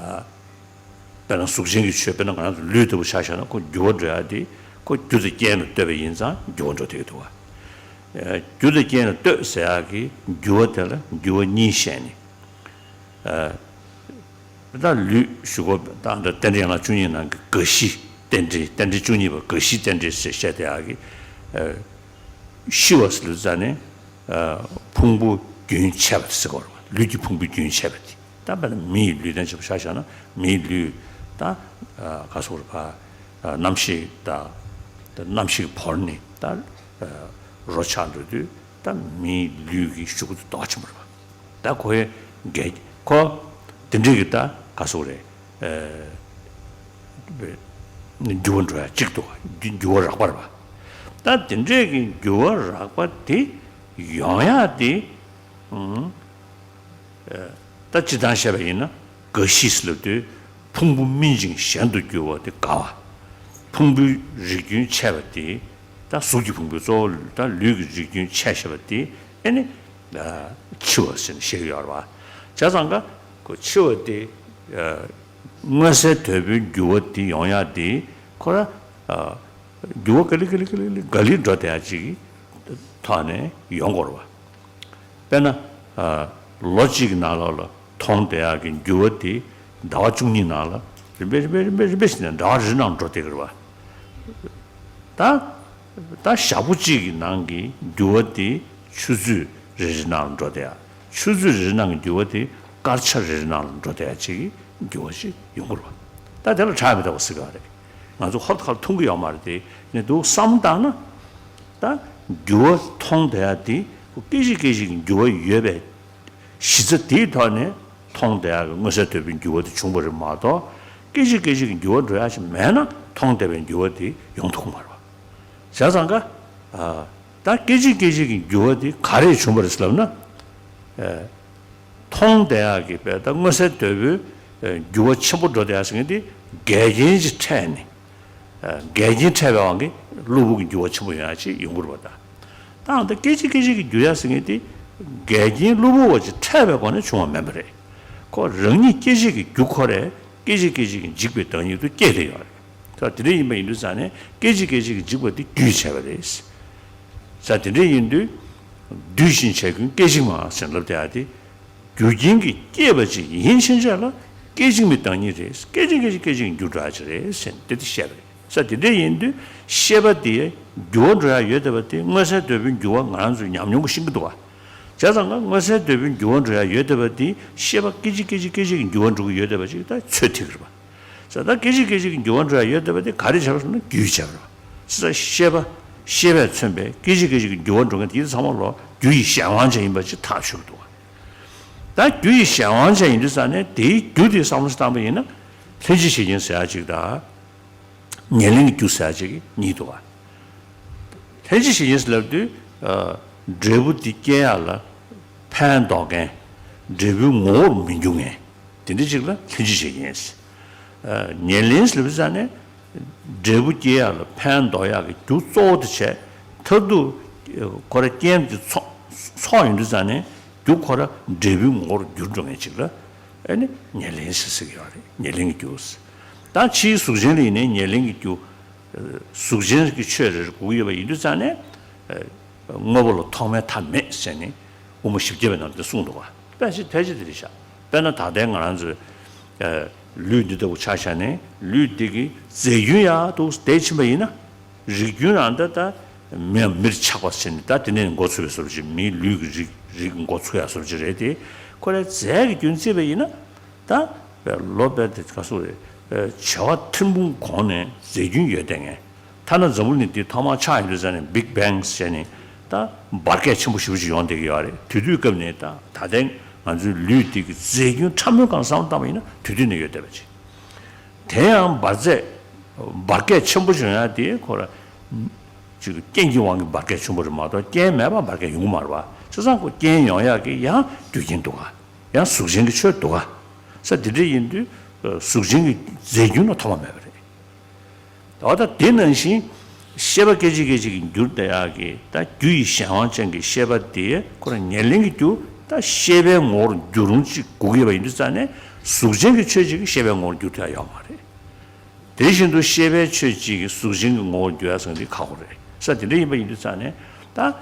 ཨ་དཔེར་ན་གཟུགས་ཅན་གྱི་ཆོས་དཔེར་ན་ང་རང་ཚོ་ལུས་ལྟ་བུ་ཆ་བཞག་ན་ཁོ་འགྱུར་བ་འགྲོ་ཡག་དེ་ཁོ་རྒྱུ་དང་རྐྱེན་ལ་ལྟོས་པ་ཡིན་ཙང་འགྱུར་བ་འགྲོ་བསྡད་ཀྱི་འདུག་བ། ཨ་རྒྱུ་དང་རྐྱེན་ལ་ལྟོས་ཟེར་ཡག་གི་འགྱུར་བ་དེ་ལ་འགྱུར་བ་གཉིས་བཤད་ནས། ཨ་ད་ལུས་ཞུ་གོ་ད་འདྲ་རྟེན་འབྲེལ་ཡན་ལག་བཅུ་གཉིས་ནང་གི་རྒ་ཤི་རྟེན་འབྲེལ་རྟེན་འབྲེལ་བཅུ་གཉིས་པ་རྒ་ཤི་རྟེན་འབྲེལ་ཞེས་བཤད་དེ་ཡག་གི་ཨ་ཤི་བ་ཟེར་ལུས་ཙ་ནས་ཨ་ཕུང་པོ་རྒྱུན་ཆད་པ་དེ་ཟེར་གོ་རེད་བ། ལུས་ཀྱི་ཕུང་པོའི་རྒྱུན་ཆད་པ་དེ། ད་དཔེར་ན་མི་ཡི་ལུས་རྟེན་ཆེན་པོ་ཆ་བཞག་ན་མི་ཡི་ལུས་ད་ཨ་ག་སོགས་རེད་བ། ཨ་རྣམ་ཤེས་ད་ད་རྣམ་ཤེས་བོར་ནས་ད་ཨ་རོ་ཆགས་འགྲོ་དུས་ད་མི་ཡི་ལུས་ཀྱི་ཤུགས་དེ་དོག་ཆེན་པོ་རེད་བ། ད་ཁོ་ཡི་འགལ་ཁོ་དེ་འདྲ་གི་ད་ག་སོགས་རེད། ཨ་འགྱུར་བ་འགྲོ་ཡ་གཅིག་འདུག་འགྱུར་བ་རགས་པ་རེད་བ། ད་དེ་འདྲས་ཀྱི་འགྱུར་བ་རགས་པ་དེ་ཡོང་ཡ་དེ་ཨུམ། ད་སྤྱིར་བཏང་བཤད་པ་ཡིན་ན་རྒ་ཤི་ཟེར་ལབ་དུས་ཕུང་པོ་སྨིན་ཅིང་གཞན་དུ་འགྱུར་བ་དེ་རྒ་བ། ཕུང་པོའི་རིགས་རྒྱུན་ཆད་པ་དེ་ད་གཟུགས་ཀྱི་ཕུང་པོའི་གཙོ་བོ་ད་ལུས་ཀྱི་རིགས་རྒྱུན་ཆད་བཞག་པ་དེ་ཨེ་ནི་འཆི་བ་ཟེར་ནས་བཤད་ཀྱི་ཡོད་རེད་བ། བྱས་ཙང་ཀ་ཁོ་འཆི་བ་དེ་མངོན་གསལ་དོད་པོའི་འགྱུར་བ་དེ་ཡོང་ཡ་དེ་ཁོ་ར་འགྱུར་བ་ག་ལེ་ག་ལེ་ག་ལེ་ག་ལེ་འགྲོ་བསྡད་ཡ་ཅིག་གི་ཐོག་ནས་ཡོང་དགོས་རེད་བ། དཔེར་ན། ཨ་ལོ་གཅིག་གི་ནང་ལོགས་ལ་མཐོང་བསྡད་ཡག་གི་འགྱུར་བ་དེ་ཟླ་བ་བཅུ་གཉིས་ནང་ལ་རིམ་པས་རིམ་པས་རིམ་པས་རིམ་པས་ཟིན་ནས་ཟླ་བ་རེ་རེ་ནང་འགྲོ་བསྡད་ཀྱི་རེད་བ། ད་ད་ཞག་པོ་གཅིག་གི་ནང་གི་འགྱུར་བ་དེ་ཆུ་ཚོད་རེ་རེ་ནང་ལ་འགྲོ་བསྡད་ཡག་ཆུ་ཚོད་རེ་རེ་ནང་གི་འགྱུར་བ་དེ་སྐར་ཆ་རེ་རེ་ནང་ལ་འགྲོ་བསྡད་ཡག་ཅིག་གི་འགྱུར་བ་ཞིག་ཡོང་གི་རེད་བ། ད་དེ་ལ་ཁྲག་མི་རྟག་པ་ཟེར་གི་རེད། ང་ཚོ་ཧོབ་ཁ་ལ་མཐོང་གི་ཡོད་མ་རེད་དེ་ནས་འདུག་བསམ་བཏང་ན། ད་འགྱུར་བ་མཐོང་བསྡད་ཡག་དེ་སྐད་ཅིག་སྐད་ཅིག་གི་འགྱུར་བ་ཡོད་པའི་གཞི་རྩ་དེའི་ཐོག་ནས་ མཐོང་བསྡད་ཡག་གི་མངོན་གསལ་དོད་པོའི་འགྱུར་བ་དེ་བྱུང་བ་རེད་མ་གཏོགས། སྐད་ཅིག་སྐད་ཅིག་གི་འགྱུར་བ་འགྲོ་ཡག་ཅིག་མེད་ན་མཐོང་བསྡད་པའི་འགྱུར་བ་དེ་ཡོང་ཐུབ་ཀྱི་མ་རེད་པ། བྱས་ཙང་ཀ་ཨ། ད་སྐད་ཅིག་སྐད་ཅིག་གི་འགྱུར་བ་དེ་ག་རེ་བྱུང་བ་རེད་ཟེར་ལབ་ན། ཨ། མཐོང་བསྡད་ཡག་གི་བས་ད་མངོན་གསལ་དོད་པོའི་འགྱུར་བ་ཆེན་པོ་འགྲོ་བསྡད་ཡག་ཟེར་མཁན་དེ་འགལ་རྐྱེན་ཅིག་འཕྲད་ནས། འགལ་རྐྱེན་འཕྲད་པའི་དབང་གིས་གློ་བུར་གྱི་འགྱུར་བ་ཆེན་པོ་ཡོང་ཡག་ཅིག་ཡོང་གི་རེད་པ་ད། ད་ཨ་ད་སྐད་ཅིག་སྐད་ཅིག་གི་འགྱུར་ཡག་ཟེར་མཁན་དེ་འགལ་རྐྱེན་གློ་བུར་བ་ཅིག་འཕྲད་པའི་སྒོ་ནས་བྱུང་བ་མིན་པ་རེད། ཁོ་རང་ཉིད་སྐད་ཅིག་གི་རྒྱུ་ཁོ་རང་སྐད་ཅིག་སྐད་ཅིག་གིས་འཇིག་པའི་བདག་ཉིད་དུ་སྐྱེས་བསྡད་ཡོད་རེད། ད་དེ་འདྲ་ཡིན་པ་ཡིན་དུས་ཙང་ནས་སྐད་ཅིག་སྐད་ཅིག་གིས་འཇིག་པ་དེ་རྒྱུས་བྱས་པ་རེད། ད་དེ་འདྲ་ཡིན་དུས། འདུས་ཤིང་བྱས་ཀུན་སྐད་ཅིག་མ་ཟེར་ལབ་བསྡད་ཡག་དེ། རྒྱུ་རྐྱེན་གྱིས་སྐྱེས་པ་ཅིག་ཡིན་ཕྱིན་ཆད་ལ་སྐད་ཅིག་མའི་བདག་ཉིད་རེད། སྐད་ཅིག་སྐད་ཅིག་སྐད་ཅིག་འགྱུར་འགྲོ་ཡག་ཅིག་རེད་ཟེར་ནས་དེ་དེ་བཤད་པ་རེད། ས་དེ་འདྲ་ཡིན་དུས་ཤེས་པ་དེ་འགྱུར་བ་འགྲོ་ཡག་ཡོད་བསྡད་པ་དེ་མངོན་གསལ་དོད་པོའི་འགྱུར་བ་ང་རང་ཚོས་ཉམས་མྱོང་གིས་ཤེས་ཀྱི་འདུག་བ། བྱས་ཙང་ཀ་མངོན་གསལ་དོད་པོའི་འགྱུར་བ་འགྲོ་ཡག་ཡོད་བསྡད་པ་དེ་ཤེས་པ་སྐད་ཅིག་སྐད་ཅིག་སྐད་ཅིག་གིས་འགྱུར་བ་འགྲོ་གི་ཡོད་བསྡད་པ་ཅིག་ད་ཚོད་ཐིག་རེད་པ། ས་ད་སྐད་ཅིག་སྐད་ཅིག་གིས་འགྱུར་བ་འགྲོ་ཡག་ཡོད་བསྡད་པ་དེ་ག་རེ་བྱས་པ་སོང་ན་རྒྱུས་བྱས་པ་རེད་པ། ས་ཤེས་པ་ཤེས་པས་མཚོན་པའི་སྐད་ཅིག་སྐད་ཅིག་གིས་འགྱུར་བ་འགྲོ་མཁན་དེ་ཚང་མ་ལོ་རྒྱུ་ཡི་གཞན་དབང་ཅན་ཡིན་པ་ཅིག་ཐག་ཆོད་འདུག་བ། ད་རྒྱུ་ཡི་གཞན་དབང་ཅན་ཡིན་དུས་ཙང་ནས་དེའི་རྒྱུ་དེ་བསམ་བློ་ཞིག་བཏང་པ་ཡིན་ན། ལྷན་ཅིག་བྱེད་རྐྱེན་ཟེར་ཡག་ཅིག་དང་། ཉེར་ལེན་གྱི་རྒྱུ་ཟེར་ཡག་ཅིག་གཉིས་འདུག་བ། ལྷན་ཅིག་བྱེད་རྐྱེན་ཟེར་ལབ་དུས། ཨ། འབྲས་བུ་དེ་སྐྱེ་ཡག་ལ་ཕན་འདོགས་མཁན། འབྲས་བུའི་ངོ་བོར་མི་འགྱུར་མཁན། དེ་འདྲ་ཅིག་ལ་ལྷན་ཅིག་བྱེད་རྐྱེན་ཟེར། ཨ། ཉེར་ལེན་ཟེར་ལབ་དུས་ཙང་ནས། འབྲས་བུ་སྐྱེ་ཡག་ལ་ཕན་འདོགས་ཡག་གི་རྒྱུ་གཙོ་བོ་དེ་བྱས། མཐར་ཐུག་ཁོ་རང་རྐྱེན་དེ་ཚོགས་ཚོགས་ཡོང་དུས་ཙང་ནས་རྒྱུ་ཁོ་རང་འབྲས་བུའི་ངོ་བོར་འགྱུར་འགྲོ་མཁན་ཅིག་ལ། ཨ་ནི་ཉེར་ལེན་ཟེར་ཟེར་གྱི་ཡོད་རེད། ཉེར་ལེན་གྱི་རྒྱུ་ཟེར། ད་ཕྱིའི་གཟུགས་ཅན་ལ་ཡིན་ནའི་ཉེར་ལེན་གྱི་རྒྱུ། གཟུགས་ཅན་གྱི་ཆོས་རེ་རེ་དགོས་ཀྱི་ཡོད་པ་ཡིན་དུས་ཙང་ནས། དངོས་པོ་ལ་ཐོག་མའི་མཐའ་མེད་ཟེར་ནས་དབུ་མ་བཞི་བརྒྱ་པའི་ནང་དུ་གསུངས་འདུག་བ། དཔེ་ཆ་ཕལ་ཆེར་དེ་རེད་ཤག། དཔེར་ན་ད་ལྟའི་ང་རང་ཚོའི་ལུས་འདི་ལྟ་བུ་ཆ་བཞག་ནས་ལུས་འདི་གི་རྫས་རྒྱུན་ཡག་ཏུ་བསྡད་ཕྱིན་པ་ཡིན་ན། རིགས་རྒྱུན་རང་ད་ལྟ་མི་མིར་ཆགས་པ་ཟེར་ནས་ད་དེ་ནས་འགོ་ཚུགས་པའི་བཟོ་འདྲ་ཅིག། མིའི་ལུས་ཀྱི་རིགས་རིགས་འགོ་ཚུགས་ཡག་བཟོ་འདྲ་ཅིག་རེད་དེ། ཁོ་རའི་རྫས་ཀྱི་རྒྱུན་བརྩིས་པ་ཡིན་ན། ད་ལོ་པའི་དེ་ག་སོ་རེད། བྱ་བ་ཐུན་མོང་གོང་ནས་རྫས་རྒྱུན་ཡོད་བསྡད་མཁན། ཐ་ན་འཛམ་བུ་གླིང་འདི་ཐོག་མར་ཆགས་ཡོང་དུས་ཙང་ནས་Big Bang་ཟེར་ནས་ད་འབར་གས་ཆེན་པོ་ཞེ་པོ་ཅིག་ཡོང་བསྡད་ཀྱི་ཡོད་རེད། དེ་དུས་སྐབས་ནས་ད་ད་ལྟའི་ང་ཚོའི་ལུས་འདི་གི་རྫས་རྒྱུན་ཕྲ་མོའི་སྒང་བསམ་བློ་བཏང་བ་ཡིན་ན་དེ་དུས་ནས་ཡོད་བསྡད་པ་ཅིག། དེ་ཡང་འབར་རྫས་འབར་གས་ཆེན་པོ་ཅིག་ཡོང་ཡག་དེ་ཁོ་ར་ཅིག་རྐྱེན་གྱི་དབང་གིས་འབར་གས་ཆེན་པོ་རེད་མ་གཏོགས་རྐྱེན་མེད་པར་འབར་གས་ཡོང་གི་མ་རེད་བ། བྱས་ཙང་ཁོ་རྐྱེན་ཡོང་ཡག་གི་ཡང་རྒྱུ་རྐྱེན་འདུག་ག། ཡང་གཟུགས་ཅན་གྱི་ཆོས་འདུག་ག། ས་དེ་འདྲ་ཡིན་དུས་གཟུགས་ཅན་གྱི་རྫས་རྒྱུན་ལ་ཐོག་མ་མེད་པ་རེད། འོ་ད་དེ་ནང་བཞིན་ཤེས་པ་སྐད་ཅིག་སྐད་ཅིག་གིས་འགྱུར་བསྡད་ཡག་གི་ད་རྒྱུ་ཡི་གཞན་དབང་ཅན་གྱི་ཤེས་པ་དེ་ཁོ་རང་ཉེར་ལེན་གྱི་རྒྱུ་ད་ཤེས་པའི་ངོ་བོར་འགྱུར་རུང་ཅིག་དགོས་ཀྱི་ཡོད་པ་ཡིན་དུས་ཙང་ནས་གཟུགས་ཅན་གྱི་ཆོས་ཅིག་གིས་ཤེས་པའི་ངོ་བོར་འགྱུར་ཐུབ་ཡག་ཡོད་མ་རེད། དེ་བཞིན་དུ་ཤེས་པའི་ཆོས་གཅིག་གིས་གཟུགས་ཅན་གྱི་ངོ་བོར་འགྱུར་ཡག་ཟེར་མཁན་འདི་ཁག་པོ་རེད། ས་དེ་འདྲ་ཡིན་པ་ཡིན་དུས་ཙང་ནས་ད་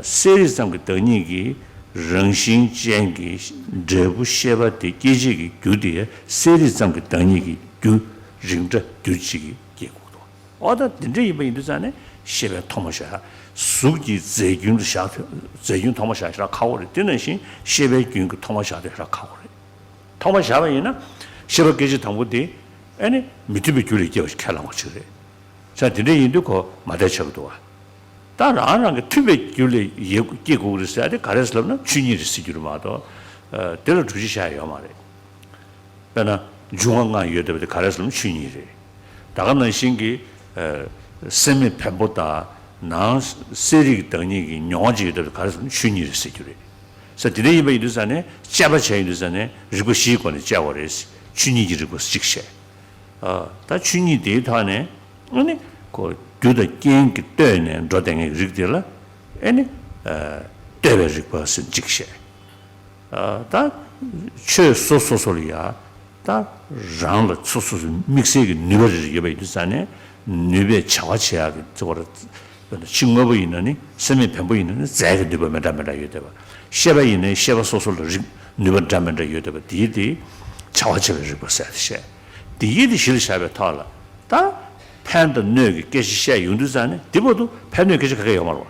གསལ་རིག་ཙམ་གྱི་བདག་ཉིད་ཀྱི་རང་བཞིན་ཅན་གྱི་འབྲས་བུ་ཤེས་པ་དེ་སྐྱེད་བྱེད་ཀྱི་རྒྱུ་དེ་གསལ་རིག་ཙམ་གྱི་བདག་ཉིད་ཀྱི་རྒྱུ་རིགས་འདྲ་རྒྱུ་གཅིག་གིས་སྐྱེད་དགོས་འདུག། འོ་ད་དེ་འདྲ་ཡིན་པ་ཡིན་དུས་ཙང་ནས་ཤེས་པའི་ཐོག་མ་བཞག་གཟུགས་ཀྱི་རྫས་རྒྱུན་དུ་བཞག་རྫས་རྒྱུན་ཐོག་མ་བཞག་ཤ་ཁག་པོ་རེད། དེ་ནང་བཞིན་ཤེས་པའི་རྒྱུན་གྱི་ཐོག་མ་བཞག་དེ་ཤ་ཁག་པོ་རེད། ཐོག་མ་བཞག་པ་ཡིན་ན་ཤེས་པ་སྐད་ཅིག་དང་པོ་དེ་ཨ་ནི་མི་མཐུན་པའི་རྒྱུ་ལས་སྐྱེ་བ་ཞིག་ཁས་བླངས་པ་ཞིག་རེད། ས་དེ་འདྲ་ཡིན་དུས་ཁོ་མ་བདེ་ཆགས་ཀྱི་འདུག་བ། ད་རང་རང་གི་མཐུན་པའི་རྒྱུ་ལས་ཡོད་སྐྱེ་དགོས་ཀྱི་རེད་ཟེར་ཡ་དེ་ག་རེ་ཟེར་ལབ་ན་ཆོས་ཉིད་རེད་ཟེར་རྒྱུ་རེད་མ་གཏོགས། དེ་ལ་སྒྲུབ་བྱེད་བཞག་ཡ་ཡོད་མ་རེད། དཔེར་ན་འབྱུང་བ་ལྔ་ཡོད་བསྡད་པ་དེ་ག་རེ་ཟེར་ལབ་ན་ཆོས་ཉིད་རེད། ད་ག་ནང་བཞིན་གྱི་སེམས་མེད་བེམ་པོ་དང་ནང་གསལ་རིག་གི་བདག་ཉིད་ཀྱི་མྱོང་བ་ཅིག་ཡོད་བསྡད་པ་དེ་ག་རེ་ཟེར་ལབ་ན་ཆོས་ཉིད་རེད་ཟེར་རྒྱུ་རེད། ས་དེ་འདྲ་ཡིན་པ་ཡིན་དུས་ཙང་ནས་དཔྱད་པ་བྱས་ཡིན་དུས་ཙང་ནས་རིགས་པ་བཞིའི་སྒོ་ནས་དཔྱད་དགོས་རེད། ཆོས་ཉིད་ཀྱི་རིགས་པ་གཅིག་བཤད། ད་ཆོས་ཉིད་དེའི་ཐོག་ནས་ཨ་ནི་ཁོ་རྒྱུ་དང་རྐྱེན་གྱིས་ལྟོས་ནས་འགྲོ་བསྡད་མཁན་གྱི་རིགས་དེ་ལ་ཨ་ནི་ལྟོས་པའི་རིགས་པ་ཟེར་གཅིག་བཤད། ད་ཆོས་སོ་སོ་སོ་ལ་ཡ་ད་རང་ལ་སོ་སོ་སོ་དམིགས་བསལ་གྱི་ནུས་པ་རེ་རེ་ཡོད་པ་ཡིན་དུས་ཙང་ནས་ནུས་པས་བྱ་བ་བྱེད་ཡག་གི་ཚོར་བ། ཕྱི་དངོས་པོ་ཡིན་ན་ནི་སེམས་མེད་བེམ་པོ་ཡིན་ན་ནི་རྫས་ཀྱི་ནུས་པ་མི་འདྲ་མི་འདྲ་ཡོད་བསྡད་པ། ཤེས་པ་ཡིན་ནའི་ཤེས་པ་སོ་སོ་ལ་རིགས་ནུས་པ་འདྲ་མི་འདྲ་ཡོད་བསྡད་པ་དེའི་དེ་བྱ་བ་བྱེད་པའི་རིགས་པ་ཟེར་ཏེ་བཤད། དེ་ཡིད་དེ་གཞི་ལ་བཞག་པའི་ཐོག་ལ་ད་ཕན་དང་གནོད་ཀྱི་སྐད་ཆ་བཤད་ཡོང་དུས་ཙང་ནས་དེ་བར་དུ་ཕན་གནོད་སྐད་ཆ་ག་གེ་ཡོད་མ་རེད་བ།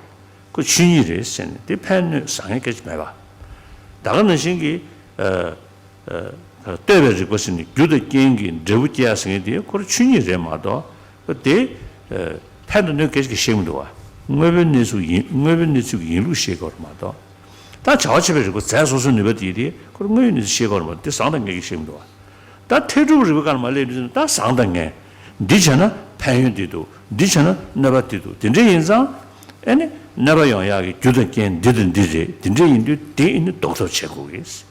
ཁོ་ཆོས་ཉིད་རེད་ཟེར་ནས་དེ་ཕན་གནོད་བཟང་ངན་སྐད་ཆ་མེད་པ། ད་ག་ནང་བཞིན་གྱི། ལྟོས་པའི་རིགས་པ་ཟེར་ནས་རྒྱུ་དང་རྐྱེན་གྱིས་འབྲས་བུ་སྐྱེ་ཡ་ཟེར་མཁན་དེ་ཁོ་རང་ཆོས་ཉིད་རེད་མ་གཏོགས་དེ་ཕན་དང་གནོད་སྐད་ཆ་གི་བཤད་མི་འདུག་བ། དངོས་པོའི་གནས་ཚུལ་ཡིན་དངོས་པོའི་གནས་ཚུལ་གྱི་ཡིན་ལུགས་བཤད་དགོས་རེད་མ་གཏོགས། ད་བྱ་བ་བྱེད་པའི་རིགས་པ་རྫས་སོ་སོའི་ནུས་པ་དེ་དེ་ཁོ་རང་དངོས་ཡོད་གནས་ཚུལ་ཤེས་དགོས་རེད་མ་གཏོགས་དེ་བཟང་དང་ངན་གྱིས་ཤེས་མི་འདུག་བ། ད་མཐའ་དྲུག་རིགས་པའི་སྒང་ལ་མར་སླེབས་དུས་ད་བཟང་དང་ངན། འདི་བྱས་ན་ཕན་ཡོན་འདི་འདུག་འདི་བྱས་ན་གནོད་པ་འདི་འདུག་དེ་འདྲ་ཡིན་ཙང་ཨེ་ནི་གནོད་པ་ཡོང་ཡག་གི་རྒྱུ་དང་རྐྱེན་འདི་དང་འདི་རེད། དེ་འདྲ་ཡིན་དུས་དེ་ཨེ་ནི་ཟློག་ཐབས་བྱེད་དགོས་ཀྱི།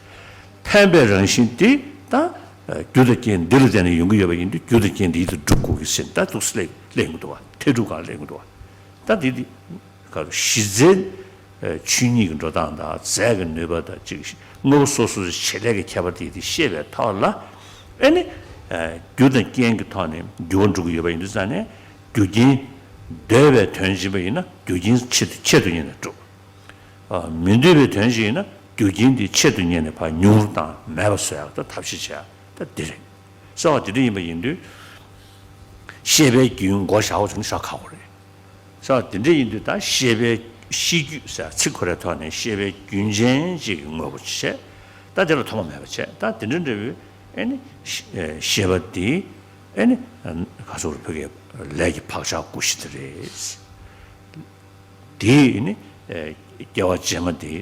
ཕན་པའི་རང་བཞིན་དེ་ད་རྒྱུ་དང་རྐྱེན་འདི་ལ་བརྟེན་ནས་ཡོང་གི་ཡོད་པ་ཡིན་དུས་རྒྱུ་དང་རྐྱེན་འདི་ཡིད་དུ་འགྲུབ་དགོས་ཀྱི་ཟེར་ད་འདུག་སེ་སླེབས་སླེབས་ཡོང་གི་འདུག་བ། མཐའ་དྲུག་སྒང་ལ་སླེབས་ཡོང་གི་འདུག་བ། ད་འདི་འདི་ག་རེ་གཞི་རྩའི་ཆོས་ཉིད་ཀྱི་འགྲོ་སྟངས་དང་རྫས་ཀྱི་ནུས་པ་དང་གཅིག་དངོས་པོ་སོ་སོའི་བྱེད་ལས་ཀྱི་ཁྱད་པར་དེ་དེ་ཤེས་པའི་ཐོག་ལ་ཨེ་ནི་རྒྱུ་དང་རྐྱེན་གྱི་ཐོག་ནས་འགྱུར་བ་འགྲོ་གི་ཡོད་པ་ཡིན་དུས་ཙང་ནས་རྒྱུ་རྐྱེན་འདོད་པའི་དོན་བྱེད་པ་ཡིན་ན་རྒྱུ་རྐྱེན་ཆེད་དུ་ཆེད་དུ་གཉེར་ནས་འགྲོ། མི་འདོད་པའི་དོན་ཞིག་ཡིན་ན་རྒྱུ་རྐྱེན་དེ་ཆེད་དུ་གཉེར་ནས་ཕར་ཉུང་རུ་དང་མེད་པ་བཟོ་ཡག་ད་ཐབས་ཤེས་བྱེད་ཡག་ད་འདི་རེད། གསལ་བ་དེ་འདྲ་ཡིན་པ་ཡིན་དུས། ཤེས་པའི་རྒྱུན་མགོ་བཞག་པ་བྱུང་ན་ཤ་ཁ་བོ་རེད། གསལ་བ་དེ་འདྲ་ཡིན་དུས་ད་ཤེས་པའི་ཤེས་རྒྱུད་ཟེར་ཚིག་ཁོ་རའི་ཐོག་ནས་ཤེས་པའི་རྒྱུན་ཅན་ཅིག་དངོས་པོ་བྱས། ད་དེ་ལ་ཐོག་མ་མེད་པ་བྱས་ད་དེ་འདྲ་འདྲ་བོའི་ཨེ་ནི་ཤེས་པ་དེ་ཨེ་ནི་ག་སོགས་བོད་སྐད་ལས་ཀྱི་བག་ཆགས་ཀུན་གཞི་དེ་རེད། དེས་ནི་སྐྱེ་བ་རྗེས་མ་དེ་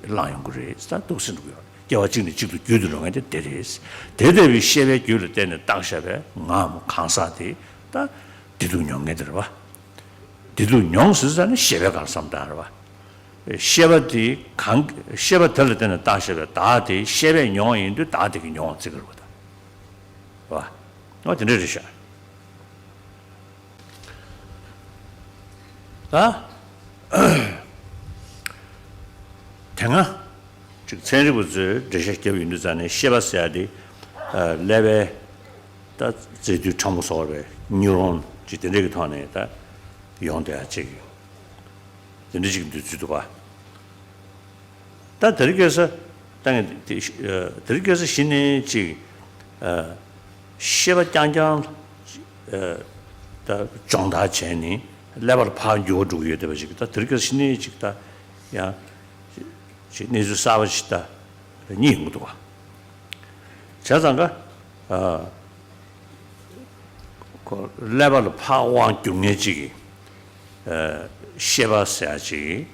བླངས་ཡོང་གི་རེད་ད་འདུག་སེ་འདུག་ཡོད། སྐྱེ་བ་གཅིག་ནས་གཅིག་ཏུ་བརྒྱུད་དུ་འགྲོ་མཁན་དེ་དེ་རེད། དེ་ལྟ་བུའི་ཤེས་པའི་རྒྱུད་ལ་བརྟེན་ནས་བཏགས་བཞག་པའི་ངའམ་གང་ཟག་དེ་ད་བདེ་སྡུག་མྱོང་མཁན་དེ་རེད་བ། བདེ་སྡུག་མྱོང་ཟེར་ཙང་ནི་ཤེས་པའི་སྒང་བསམ་བཏང་རེད་བ། ཤེས་པ་དེ་གང་ཤེས་པ་དེ་ལ་བརྟེན་ནས་བཏགས་བཞག་པའི་བདག་དེ་ཤེས་པས་མྱོང་བ་ཡིན་དུས་བདག་དེ་གིས་མྱོང་བ་བརྩི་གི་རེད་བ་ད། བ། འོ་དེ་འདྲ་རེད་ཤག་ད། དེ་སྔ་ཅིག་ཚན་རིག་པ་ཚོས་འགྲེལ་བཤད་བརྒྱབ་ཡོང་དུས་ཙང་ནས་ཤེས་པ་ཟེར་ཡ་དེ་ཀླད་པའི་ད་རྫས་འདུས་ཕྲ་མོ་ཟེར་བའི་ནིའུ་རོན་ཅིག་དེ་འདྲ་གི་ཐོག་ནས་ད་ཡོང་བསྡད་ཡ་ཅིག་དེ་འདྲ་ཅིག་འདུག་ཚུལ་འདུག་ག་ད་དེ་རིང་ཁ་སང་ད་ངས་དེ་དེ་རིང་ཁ་སང་གཞི་ནས་ཅིག་ཤེས་པ་རྐྱང་རྐྱང་ད་སྦྱོང་བརྡར་བྱས་ནས་ཀླད་པ་ལ་ཕར་འགྱུར་བ་འགྲོ་གི་ཡོད་བསྡད་པ་ཅིག་ད་དེ་རིང་ཁ་སང་གཞི་ནས་ཅིག་ད་ཡང་ཅིག་གནས་ཚུལ་གསར་པ་ཅིག་ད་རྙེད་ཡོང་གི་འདུག་བ། བྱས་ཙང་ཀ་ཀླད་པ་ལ་ཕར་དབང་བསྒྱུར་མཁན་ཅིག་གིས་ཤེས་པ་ཟེར་ཡ་ཅིག་གིས་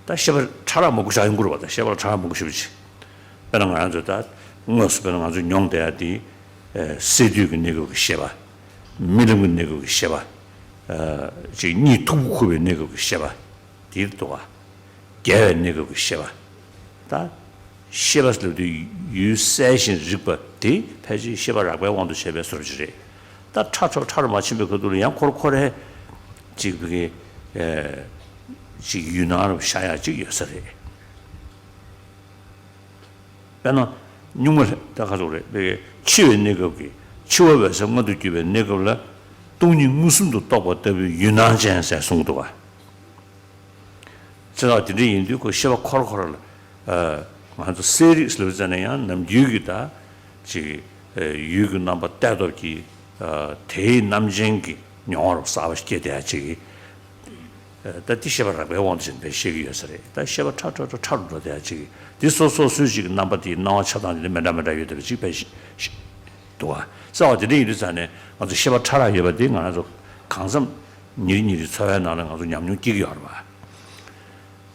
ད་ཤེས་པ་ཕྲ་རགས་མང་པོ་བཞག་ཡོང་གི་རེད་བ། ད་ཤེས་པ་ལ་ཕྲ་རགས་མང་པོ་ཞེ་པོ་ཅིག་དཔེར་ན་ང་རང་ཚོ་ད་དངོས་སུ་དཔེར་ན་ང་ཚོ་མྱོང་བསྡད་ཡ་དེ་སས་བསྡུས་ཀྱི་གནས་སྐབས་ཀྱི་ཤེས་པ། རྨི་ལམ་གྱི་གནས་སྐབས་ཀྱི་ཤེས་པ། ཅིག་གཉིད་འཐུག་པོ་ཁུག་པའི་གནས་སྐབས་ཀྱི་ཤེས་པ། དེ་འདུག་བ། རྒྱལ་བའི་གནས་སྐབས་ཀྱི་ཤེས་པ། ད་ཤེས་པ་ཟེར་དུས་ཡུལ་གསལ་ཞིང་རིག་པ་དེ་ཕལ་ཆེར་ཤེས་པ་རགས་པའི་དབང་དུ་བྱས་པའི་བཟོ་འདྲ་ཅིག་རེད། ད་ཕྲ་ཕྲ་ཕྲ་རུ་མ་ཕྱིན་པའི་ཁ་ཐུག་ལ་ཡང་ཁོ་ར་ཁོ་རའི་ཅིག་བི་གི་ཅིག་ཡུལ་སྣང་རུ་ཤར་ཡག་ཅིག་ཡོད་ས་རེད། དཔེར་ན། སྨྱུག་མ་ལ་ད་ག་ཚོད་རེད་དཔེ་འཆི་བའི་གནས་སྐབས་ཀྱི་འཆི་བ་འོད་གསལ་མངོན་དུ་གྱུར་པའི་གནས་སྐབས་ལ་སྟོང་ཉིད་མངོན་སུམ་དུ་རྟོགས་པ་ལྟ་བུའི་ཡུལ་སྣང་ཅན་ཟེར་གསུངས་འདུག་བ། ཚེ་ཐག་དེ་འདྲ་ཡིན་དུས་ཁོ་ཤེས་པ་འཁོར་འཁོར་ལ་ང་ཚོ་གསལ་རིག་ཟེར་བ་ཙམ་ན་ཡང་ནམ་རྒྱུན་གྱི་ད་ཅིག་ཡུལ་གྱི་རྣམ་པ་གཏད་སྟོབས་ཀྱིས་དེའི་རྣམ་ཅན་གྱི་མྱོང་བ་གསར་པ་སྐྱེ་བསྡད་ཡ་ཅིག་གིས། ད་འདི་ཤེས་པ་རགས་པའི་དབང་དུ་བྱས་ནས་ཤེས་ཀྱི་ཡོད་ས་རེད། ད་ཤེས་པ་ཕྲ་ཕྲ་ཕྲ་ཕྲ་རུ་འགྲོ་བསྡད་ཡ་ཅིག་འདི་སོ་སོ་སོའི་ཅིག་རྣམ་པ་དེའི་སྣང་བ་ཆགས་སྡང་དེ་འདྲ་མི་འདྲ་མི་འདྲ་ཡོད་བསྡད་པ་ཅིག་དཔེ་ཞིག་འདུག་བ། གསལ་བ་དེ་འདྲ་ཡིན་དུས་ཙང་ནས་ང་ཚོ་ཤེས་པ་ཕྲ་རགས་ཡོད་པ་དེ་ང་རང་ཚོ་གང་འཚམ་ཉིན་རེ་ཉིན་རེའི་འཚོ་བའི་ནང་ལ་ང་ཚོ་ཉམས་མྱོང་སྐྱེ་གི་ཡོད་རེད་བ།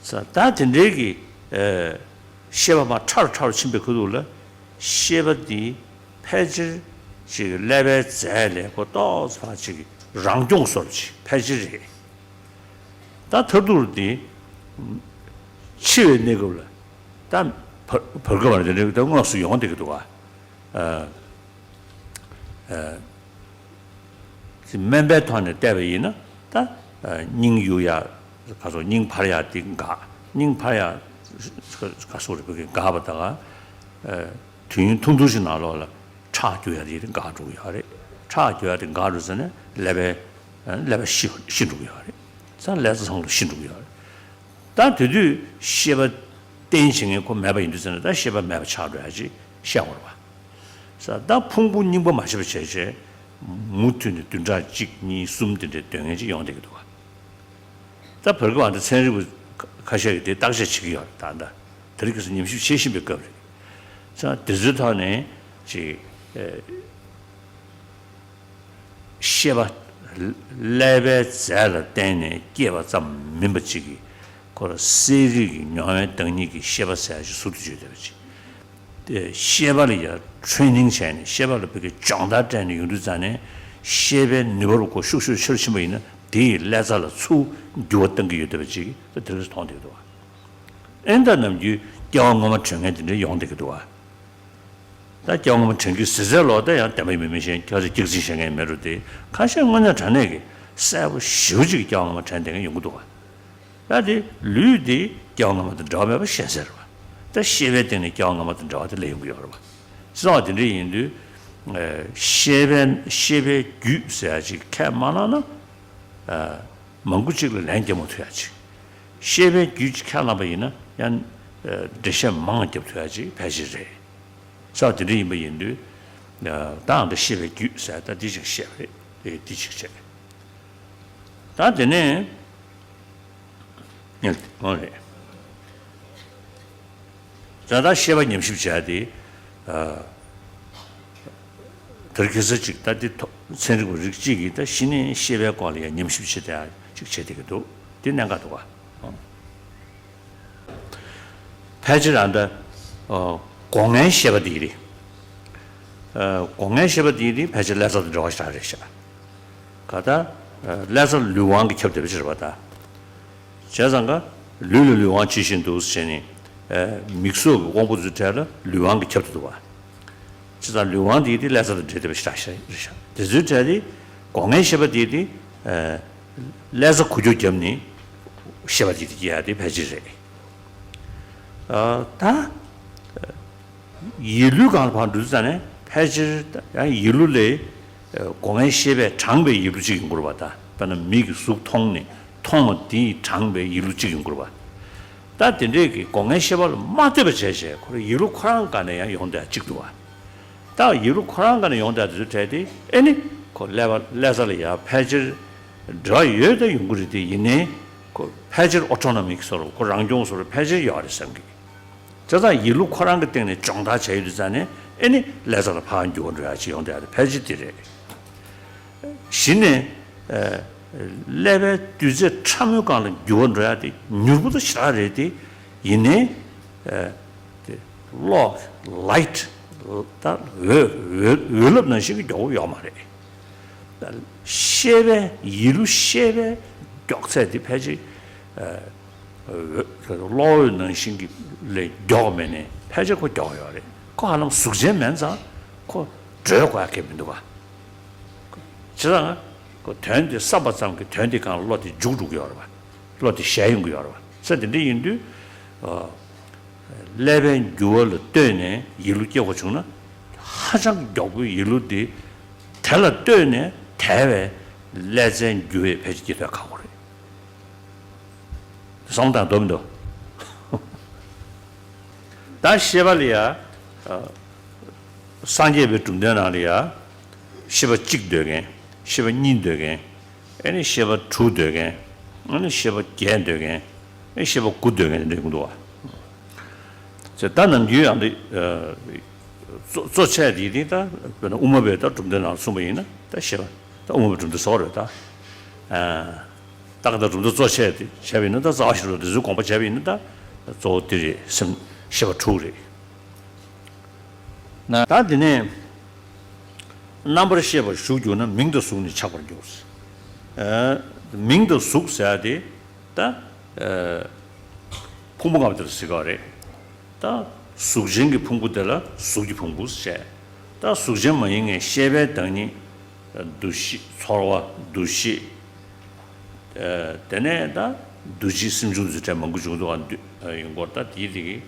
ས་ད་དེ་འདྲའི་གི་ཤེས་པ་མར་ཕྲ་རུ་ཕྲ་རུ་ཕྱིན་པའི་ཁུལ་དུ་ལ་ཤེས་པ་འདི་ཕལ་ཆེར་ཅིག་ཀླད་པའི་རྫས་ལས་ཁོ་ཏོག་ཙམ་ཅིག་རང་སྐྱོང་སོར་ཅིག་ཕལ་ཆེར་རེད། ད་མཐར་ཐུག་འདི་འཆི་བའི་གནས་སྐབས་ལ་ད་བར་བར་སྐབས་ལ་དེ་འདྲའི་ད་དངོས་སུ་ཡོང་བསྡད་ཀྱི་འདུག་བ། སྨན་པའི་ཐོག་ནས་བལྟས་པ་ཡིན་ན་ད་སྙིང་གཡུག་ཡ་ག་སོ་སྙིང་འཕར་ཡ་དེ་འགག་སྙིང་འཕར་ཡ་ག་སོ་རེ་བོད་ཀྱི་འགག་པ་ད་ག་དུས་ཡུན་ཐུང་ཐུང་ཞིག་ནང་ལོགས་ལ་ཁྲག་རྒྱུ་ཡ་དེ་འགག་འགྲོ་གི་ཡོད་རེད། ཁྲག་རྒྱུ་ཡ་དེ་འགག་འགྲོ་ཟེར་ནས་ཀླད་པའི་ཀླད་པ་ཤི་ཤི་འགྲོ་གི་ཡོད་རེད། ས་ཀླད་རྩ་ཚང་ལ་ཤི་འགྲོ་གི་ཡོད་རེད། ད་དེ་དུས་ཤེས་པ་རྟེན་བྱེད་མཁན་ཁོ་མེད་པ་ཡིན་དུས་ཙམ་ནས་ད་ཤེས་པ་མེད་པ་ཆགས་འགྲོ་ཡ་ཅིག་བཤད་དགོས་རེད་བ། ས་ད་ཕུང་པོ་རྙིང་པ་མ་ཤེས་པ་བྱས་བྱས་མུ་མཐུད་ནས་བདུན་ཕྲག་གཅིག་གཉིས་གསུམ་དེ་འདྲའི་སྡོད་མཁན་ཅིག་ཡོང་བསྡད་ཀྱི་འདུག་བ། ད་བར་སྐབས་ཨ་ད་ཚན་རིག་པ་ཁ་ཤས་ཀྱིས་དེ་བརྟག་དཔྱད་བྱེད་ཀྱི་ཡོད་རེད། ད་ད་དེ་རིང་ཁ་སང་ཉམས་ཞིབ་བྱེད་བཞིན་པའི་སྐབས་རེད། ས་དེ་ཚོའི་ཐོག་ནས་ཅིག་ཤེས་པ་ཀླད་པའི་རྫས་ལ་བརྟེན་ནས་སྐྱེས་པ་ཙམ་མིན་པ་ཅིག་གིས་ ཁོ་ལ་གསལ་རིག་གི་མྱོང་བའི་བདག་ཉིད་ཀྱི་ཤེས་པ་ཟེར་ཡ་ཞིག་ཟུར་དུ་བརྗོད་བསྡད་པ་ཅིག་དེ་ཤེས་པ་ལ་ཡ་ཊེ་རེ་ནིང་བྱས་ནས་ཤེས་པ་ལ་བོད་ཀྱི་སྦྱོང་བརྡར་སྤྲད་ནས་ཡོང་དུས་ཙང་ནས་ཤེས་པའི་ནུས་པ་རུ་ཁོ་ཤུགས་ཤུགས་ཆེ་རུ་ཕྱིན་པ་ཡིན་ན་དེ་ཡི་ལྷ་རྩ་ལ་ཚུར་འགྱུར་བ་གཏང་གི་ཡོད་བསྡད་པ་ཅིག་ད་དེ་རིགས་མཐོང་བསྡད་ཀྱི་འདུག་བ། ཨེ་ད་ནམ་རྒྱུན་སྐྱེ་བ་སྔོན་མ་དྲན་མཁན་དེ་འདྲ་ཡོང་བསྡད་ཀྱི་འདུག་བ། ད་སྐྱེ་བ་སྔོན་མ་དྲན་གྱི་ཟེར་ཚད་ལོག་ད་ཡང་བདེན་པ་ཡིན་མིན་མི་ཤེས། ཁ་ཅིག་སྐྱག་རྫུན་བཤད་མཁན་མེད་རུང་དེ་ཁ་ཤས་དངོས་གནས་དྲང་གནས་ཀྱི་གསལ་པོ་ཞེ་པོ་ཅིག་གི་སྐྱེ་བ་སྔོན་མ་དྲན་བསྡད་མཁན་ཡོང་གི་འདུག་བ། ད་དེ་ལུས་དེ་སྐྱེ་བ་སྔོན་མ་དང་འབྲེལ་བ་མེད་པ་ཤེས་གསལ་རེད་བ། ད་ཤེས་པའི་སྟེང་ནས་སྐྱེ་བ་སྔོན་མ་དང་འབྲེལ་བ་དེ་སླེབས་ཡོང་གི་ཡོད་རེད་བ། བྱས་ཙང་དེ་འདྲ་ཡིན་དུས་ཨ་ཤེས་པའི་ཤེས་པའི་རྒྱུད་ཟེར་ཡ་ཅིག་ཁས་མ་བླངས་ན་ཨ་མང་པོ་ཅིག་ལ་ལན་རྒྱག་མ་ཐུབ་ཡ་ཅིག་ཤེས་པའི་རྒྱུད་ཅིག་ཁས་བླངས་པ་ཡིན་ན་ཡང་ཨ་འགྲེལ་བཤད་མང་རྒྱབ་ཐུབ་ཡ་ཅིག་ཕལ་ཆེར་རེད། ས་དེ་འདྲ་ཡིན་པ་ཡིན་དུས། ད་ཨ་འདྲ་ཤེས་པའི་རྒྱུད་ཟེར་ད་འདི་ཅིག་བཤད་པ་རེད། དེ་འདི་ཅིག་བྱས། ད་དེ་ནས་ངས་འོང་རེད། ད་ལྟ་ཤེས་པ་ཉམས་ཞིབ་བྱས་ཏེ། དེར་ཁེ་ས་ཅིག་ད་འདི་ཐོ་ཚན་རིག་པ་རིགས་གཅིག་གིས་ད་གཞི་ནས་ཤེས་པའི་སྐོར་ལ་ཡང་ཉམས་ཞིབ་བྱེད་བསྡད་ཅིག་བྱེད་བསྡད་ཀྱི་འདུག་འདི་གནད་འགག་འདུག་ག་ཕལ་ཆེར་ཨ་འདྲ། ཨོ། སྒོ་ལྔའི་ཤེས་པ་འདི་རེད། ཨ། སྒོ་ལྔའི་ཤེས་པ་འདི་ནི་ཕལ་ཆེར་ལྷ་རྩ་དང་འབྲེལ་བ་ཞེ་དྲག་རེད་ཤག་ག་ད། ཨ། ལྷ་རྩ་ལུས་དབང་གིས་ཁྱབ་བསྡད་པ་ཅིག་རེད་པ་ད། བྱས་ཙང་ཀ་ལུས་ལ་ལུས་དབང་ཇི་བཞིན་དུ་ཟེར་ནས། ཨ། མིག་སོགས་ཀྱི་དབང་པོ་ཚོའི་གྲས་ལ་ལུས་དབང་གིས་ཁྱབ་བསྡད་འདུག་བ། བྱས་ཙང་ལུས་དབང་འདི་དེ་ལྷ་རྩ་དང་འབྲེལ་བསྡད་པ་ཞེ་དྲག་ཞིག་རེད་ཤག་དེ་ཚོའི་གྲས་དེ་སྒོ་ལྔའི་ཤེས་པ་འདི་དེ། ཨ། ལྷ་རྩ་འགུལ་སྐྱོད་བརྒྱབ་ནས་ཤེས་པ་འདི་དེ་སྐྱེ་ཡ་དེ་ཕལ་ཆེར་རེད། ཨ། ད། ཡིད་ལུས་སྒང་ལ་ཕར་འགྲོ་དུས་ཙང་ནས་ཕལ་ཆེར་ཡང་ཡིད་ལུས་ལས་སྒོ་ལྔའི་ཤེས་པས་དྲངས་པའི་ཡིད་ལུས་གཅིག་ཡོང་གི་རེད་པ་ད། དཔེར་ན་མིག་གིས་གཟུགས་མཐོང་ནས་མཐོང་བ་དེས་དྲངས་པའི་ཡིད་ལུས་གཅིག་ཡོང་གི་རེད་པ། ད་དེ་འདྲས་ཀྱི་སྒོ་ལྔའི་ཤེས་པ་ལ་མ་ལྟོས་པ་བྱས་བྱས་ཁོ་རང་ཡིད་ལུས་ཁོ་རང་སྒང་ནས་ཡང་ཡོང་བསྡད་གཅིག་འདུག་བ། ད་ཡིད་ལུས་ཁོ་རང་སྒང་ནས་ཡོང་བསྡད་དེ་ཚོའི་གྲས་དེ་ཨེ་ནི་ཁོ་ཀླད་པ་ཀླད་རྩ་ལ་ཡང་ཕལ་ཆེར་འབྲེལ་བ་ཡོད་ད་ཡོང་གི་རེད་དེ། ཡིན་ནའི་ཁོ་ཕལ་ཆེར་ཨོ་ཊོ་ནོ་མིག་བཟོ་འདྲ་ཁོ་རང་སྐྱོང་བཟོ་འདྲ་ཕལ་ཆེར་ཡོད་རེད་བསམ་གི། བྱས་ཙང་ཡིད་ལུས་ཁོ་རང་གི་སྟེང་ནས་སྦྱོང་བརྡར་བྱས་ཡོང་དུས་ཙང་ནས་ཨེ་ནི་ཀླད་རྩ་ལ་ཕར་འགྱུར་བ་འགྲོ་ཡ་ཅིག་ཡོང་བསྡད་ཡ་དེ་ཕལ་ཆེར་དེ་རེད། གཞི་ནས། ཨ། ཀླད་པའི་རྡུལ་ཚད་ཕྲ་མོའི་སྒང་ལ་འགྱུར་བ་འགྲོ་ཡ་དེ་མྱུར་པོ་དང་ཞེ་དྲག་རེད་དེ། ཡིན་ནའི། ཨ། དེ་གློག་ལའིཊ་ད་འོད་འོད་འོད་རླབས་ནང་བཞིན་གྱི་མགྱོགས་པོ་ཡོད་མ་རེད། ཤེས་པའི་ཡིད་ལུས་ཤེས་པའི་མགྱོགས་ཚད་དེ་ཕལ་ཆེར། ཨ། འོད་གློག་འོད་ནང་བཞིན་གྱི་ལས་མགྱོགས་མེད་ནས་ཕལ་ཆེར་ཁོ་མགྱོགས་ཡོད་རེད། ཁོ་ཧ་ལམ་གཟུགས་ཅན་མིན་ཙང་ཁོ་བགྲོད་དགོས་ཡ་གང་ཡང་མི་འདུག་ག་བྱས་ཙང་ཁོ་དོན་དེ་བསམ་པ་ཙམ་གྱིས་དོན་དེ་སྒང་ལ་བློ་དེ་འཇུག་འགྲོ་གི་ཡོད་རེད་པ། བློ་དེ་ཞན་ཡོང་གི་ཡོད་རེད་པ། ས་དེ་འདྲ་ཡིན་དུས། ཨ། ཀླད་པའི་འགྱུར་བ་ལ་ལྟོས་ནས་ཡིད་ལུས་སྐྱེ་དགོས་བྱུང་ན། ཧ་ཅང་མགྱོགས་པོའི་ཡིད་ལུས་དེ། དེ་ལ་ལྟོས་ནས་དལ་བའི་ཀླད་རྩའི་འགྱུར་བས་ཕལ་ཆེར་སྐྱེ་ཐུབ་ཁག་པོ་རེད། བསམ་བློ་བཏང་འདོད་མི་འདུག་ད་ཤེས་པ་ལ་ཡ། ཨ། སངས་རྒྱས་པའི་གྲུབ་མཐའི་ནང་ལ་ཡ། ཤེས་པ་གཅིག་འདོད་མཁན། ཤེས་པ་གཉིས་འདོད་མཁན། ཨེ་ནི་ཤེས་པ་དྲུག་འདོད་མཁན། ཨེ་ནི་ཤེས་པ་བརྒྱད་འདོད་མཁན། ཨེ་ཤེས་པ་དགུ་འདོད་མཁན་དེ་འདྲ་ཡོང་གི་འདུག་བ། ཟེར་ད་ནམ་རྒྱུན་ཡང་འདི། ཨ། གཙོ་གཙོ་ཆེ་དེ་དེ་ད་དཔེར་ན་དབུ་མ་པའི་ད་གྲུབ་མཐའི་ནང་གསུངས་པ་ཡིན་ན་ད་ཤེས་པ་ད་དབུ་མ་པའི་གྲུབ་མཐའ་གཙོ་བོ་རེད་ད། ཨ། ད་ག་ད་གྲུབ་མཐའ་གཙོ་ཆེ་དེ་བྱས་པ་ཡིན་ན་ད་རྩ་བ་ཤེས་རབ་དེ་ཚོའི་དགོངས་པ་བྱས་པ་ཡིན་ན་ད་གཙོ་བོ་དེ་རེད་སེམས་ཤེས་པ་དྲུག་རེད། ན། ད་དེ་ནས་རྣམ་པར་ཤེས་པ་ཞུགས་གྱུར་ན་མིང་དང་གཟུགས་ནི་ཆགས་པར་འགྱུར། ཨ། མིང་དང་གཟུགས་ཟེར་ཡ་དེ་ད། ཨ། ཕུང་པོ་ལྔ་པོ་དེ་ལ་ཟེར་གྱི་ཡོད་རེད། ད་གཟུགས་ཅན་གྱི་ཕུང་པོ་དེ་ལ་གཟུགས་ཀྱི་ཕུང་པོ་ཟེར། ད་གཟུགས་ཅན་མ་ཡིན་པའི་ཤེས་པའི་བདག་ཉིད། འདུ་ཤེས་ཚོར་བ་འདུ་ཤེས། ཨ། དེ་ནས་ད་འདུ་བྱེད་སེམས་བྱུང་ཚུལ་ཕྲན་མང་པོ་བྱུང་འདུག་ཨ། འདུ་ཡིན་སྐོར་ད་དེའི་དེ་གི།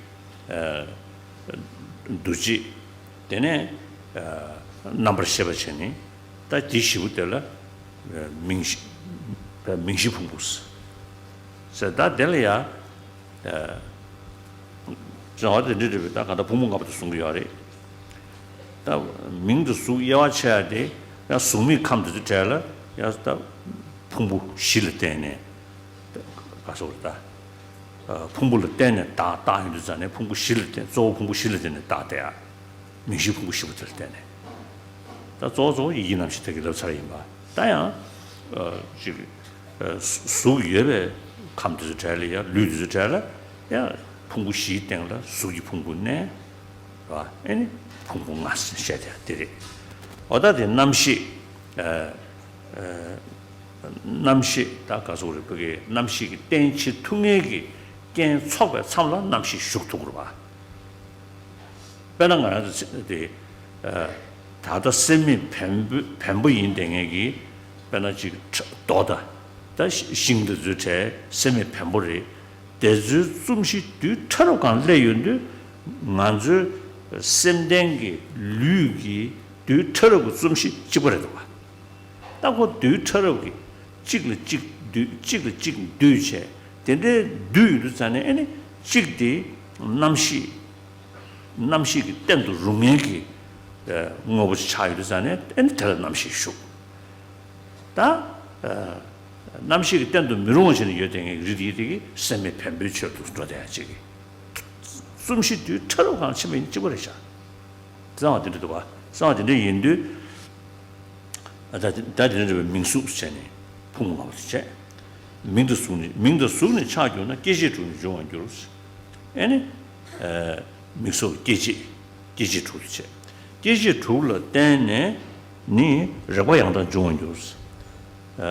ཨ། འདུ་བྱེད། དེ་ནས། ཨ། རྣམ་པར་ཤེས་པ་བྱས་ནས་ད་དེ་བཞི་པོ་དེ་ལ། ཨ། མིང་གཞི། མིང་གཞི་ཕུང་པོ་ཟེར། ད་དེ་ལ་ཡ། ཨ། བྱ་བ་དེ་འདྲ་རེད་པས། ད་ག་ད་ཕུང་པོ་ལྔ་པོ་དེ་གསུང་གི་ཡོད་རེད། ད་མིང་དང་གཟུགས་དབྱེ་བ་ཕྱེ་ཡ་དེ་ཡང་གཟུགས་མེད་ཁམས་དེ་ཚོའི་གྲས་ལ་ཡང་ད་ཕུང་པོ་བཞི་ལ་བརྟེན་ནས་ག་སོགས་རེད་ད། ཨ། ཕུང་པོ་ལ་བརྟེན་ནས་བཏགས་བཏགས་ཡོང་དུས་ཙང་ནས་ཕུང་པོ་བཞི་ལ་བརྟེན། གཙོ་བོ་ཕུང་པོ་བཞི་ལ་བརྟེན་ནས་བཏགས་བསྡད་ཡ། མིང་གཞི་ཕུང་པོ་བཞི་པོ་དེ་ལ་བརྟེན་ནས། ད་གཙོ་བོ་གཙོ་བོ་ཡིད་ཀྱི་རྣམ་ཤེས་དེ་གི་ལབ་ཚར་ཡིན་པ། ད་ཡང་། ཨ། ཅིག་ཨ། གཟུགས་ཡོད་པའི་ ཁམས་དེ་ཚོའི་གྲས་ལ་ཡང་ལུས་དེ་ཚོའི་གྲས་ལ་ཡང་ཕུང་པོ་བཞིའི་སྟེང་ལ་གཟུགས་ཀྱི་ཕུང་པོ་གནས། རེད་བ། ཨེ་ནི་ཕུང་པོ་ལྔ་ཟེར་བཤད་དེ་དེ་རེད། འོ་ད་དེ་རྣམ་ཤེས། ཨ་ཨ་རྣམ་ཤེས་ད་ག་ཟེར་རེད། བོད་ཀྱི་རྣམ་ཤེས་ཀྱི་རྟེན་བྱེད་ཐུག་ངེས་ཀྱི་རྐྱེན་ཚོགས་པའི་མཚམས་ལ་རྣམ་ཤེས་ཞུགས་ཐུབ་ཀྱི་རེད་བ། དཔེར་ན་ང་རང་ཚོ་དེ་ད་ལྟ་སེམས་མེད་བེམ་པོ་བེམ་པོ་ཡིན་བསྡད་མཁན་གྱི། དཔེར་ན་ཅིག་ཁྲ་རྡོ་དང་། ད་ཤིང་དེ་ཚོའི་གྲས་སེམས་མེད་བེམ་པོ་རེད། དེ་ཚོའི་རྩོམ་གཤིས་རྡུལ་ཕྲ་རབ་སྒང་སླེབས་ཡོང་དུས། ང་ཚོའི་སེམས་ལྡན་གྱི་ལུས་ཀྱི་རྡུལ་ཕྲ་རབ་ཀྱི་རྩོམ་གཤིས་གཅིག་པ་རེད་འདུག་བ། ད་ཁོ་རྡུལ་ཕྲ་རབ་ཀྱི་གཅིག་ལ་གཅིག་འདུས། གཅིག་ལ་གཅིག་འདུས་བྱས། དེ་འདྲའི་འདུས་ཡོང་དུས་ཙང་ནས། ཨེ་ནི་གཅིག་དེ་རྣམ་ཤེས། རྣམ་ཤེས་ཀྱི་རྟེན་དུ་རུང་ངེས་ཀྱི་ཨ་དངོས་པོ་ཆགས་ཡོད་དུས་ཙང་ནས། ཨེ་ནི་དེ་ལ་རྣམ་ཤེས་ཞུགས། ད་ཨ་རྣམ་ཤེས་ཀྱི་རྟེན་དུ་མི་རུང་བ་བྱས་ནས་ཡོད་བསྡད་མཁན་གྱི་རིགས་དེ་དེ་གི་སེམས་མེད་བེམ་པོའི་ཕྱོགས་སུ་འགྲོ་བསྡད་ཡ་ཅིག་གི། རྩོམ་གཤིས་རྡུལ་ཕྲ་རབ་སྒང་ཕྱིན་པ་ཡིན་གཅིག་པ་རེད་ཤག། བཟང་བ་དེ་འདྲ་འདུག་བ། བཟང་བ་དེ་འདྲ་ཡིན་དུས། ཨ་ད་ད་དེ་འདྲ་འདྲ་བའི་མིང་གཟུགས་བྱས་ནས་ཕུང་པོ་ལྔ་པོ་དེ་བྱས། མིང་དང་གཟུགས་ནི། མིང་དང་གཟུགས་ནི་ཆགས་གྱུར་ན། སྐྱེ་མཆེད་དྲུག་ནི་འབྱུང་བར་འགྱུར། ཨེ་ནི་ཨ་མིང་གཟུགས་སྐྱེ་མཆེད། སྐྱེ་མཆེད་དྲུག་དེ་བྱས། སྐྱེ་མཆེད་དྲུག་ལ་བརྟེན་ནས་ནི་རེག་པ་ཡང་དག་འབྱུང་བར་འགྱུར། ཨ།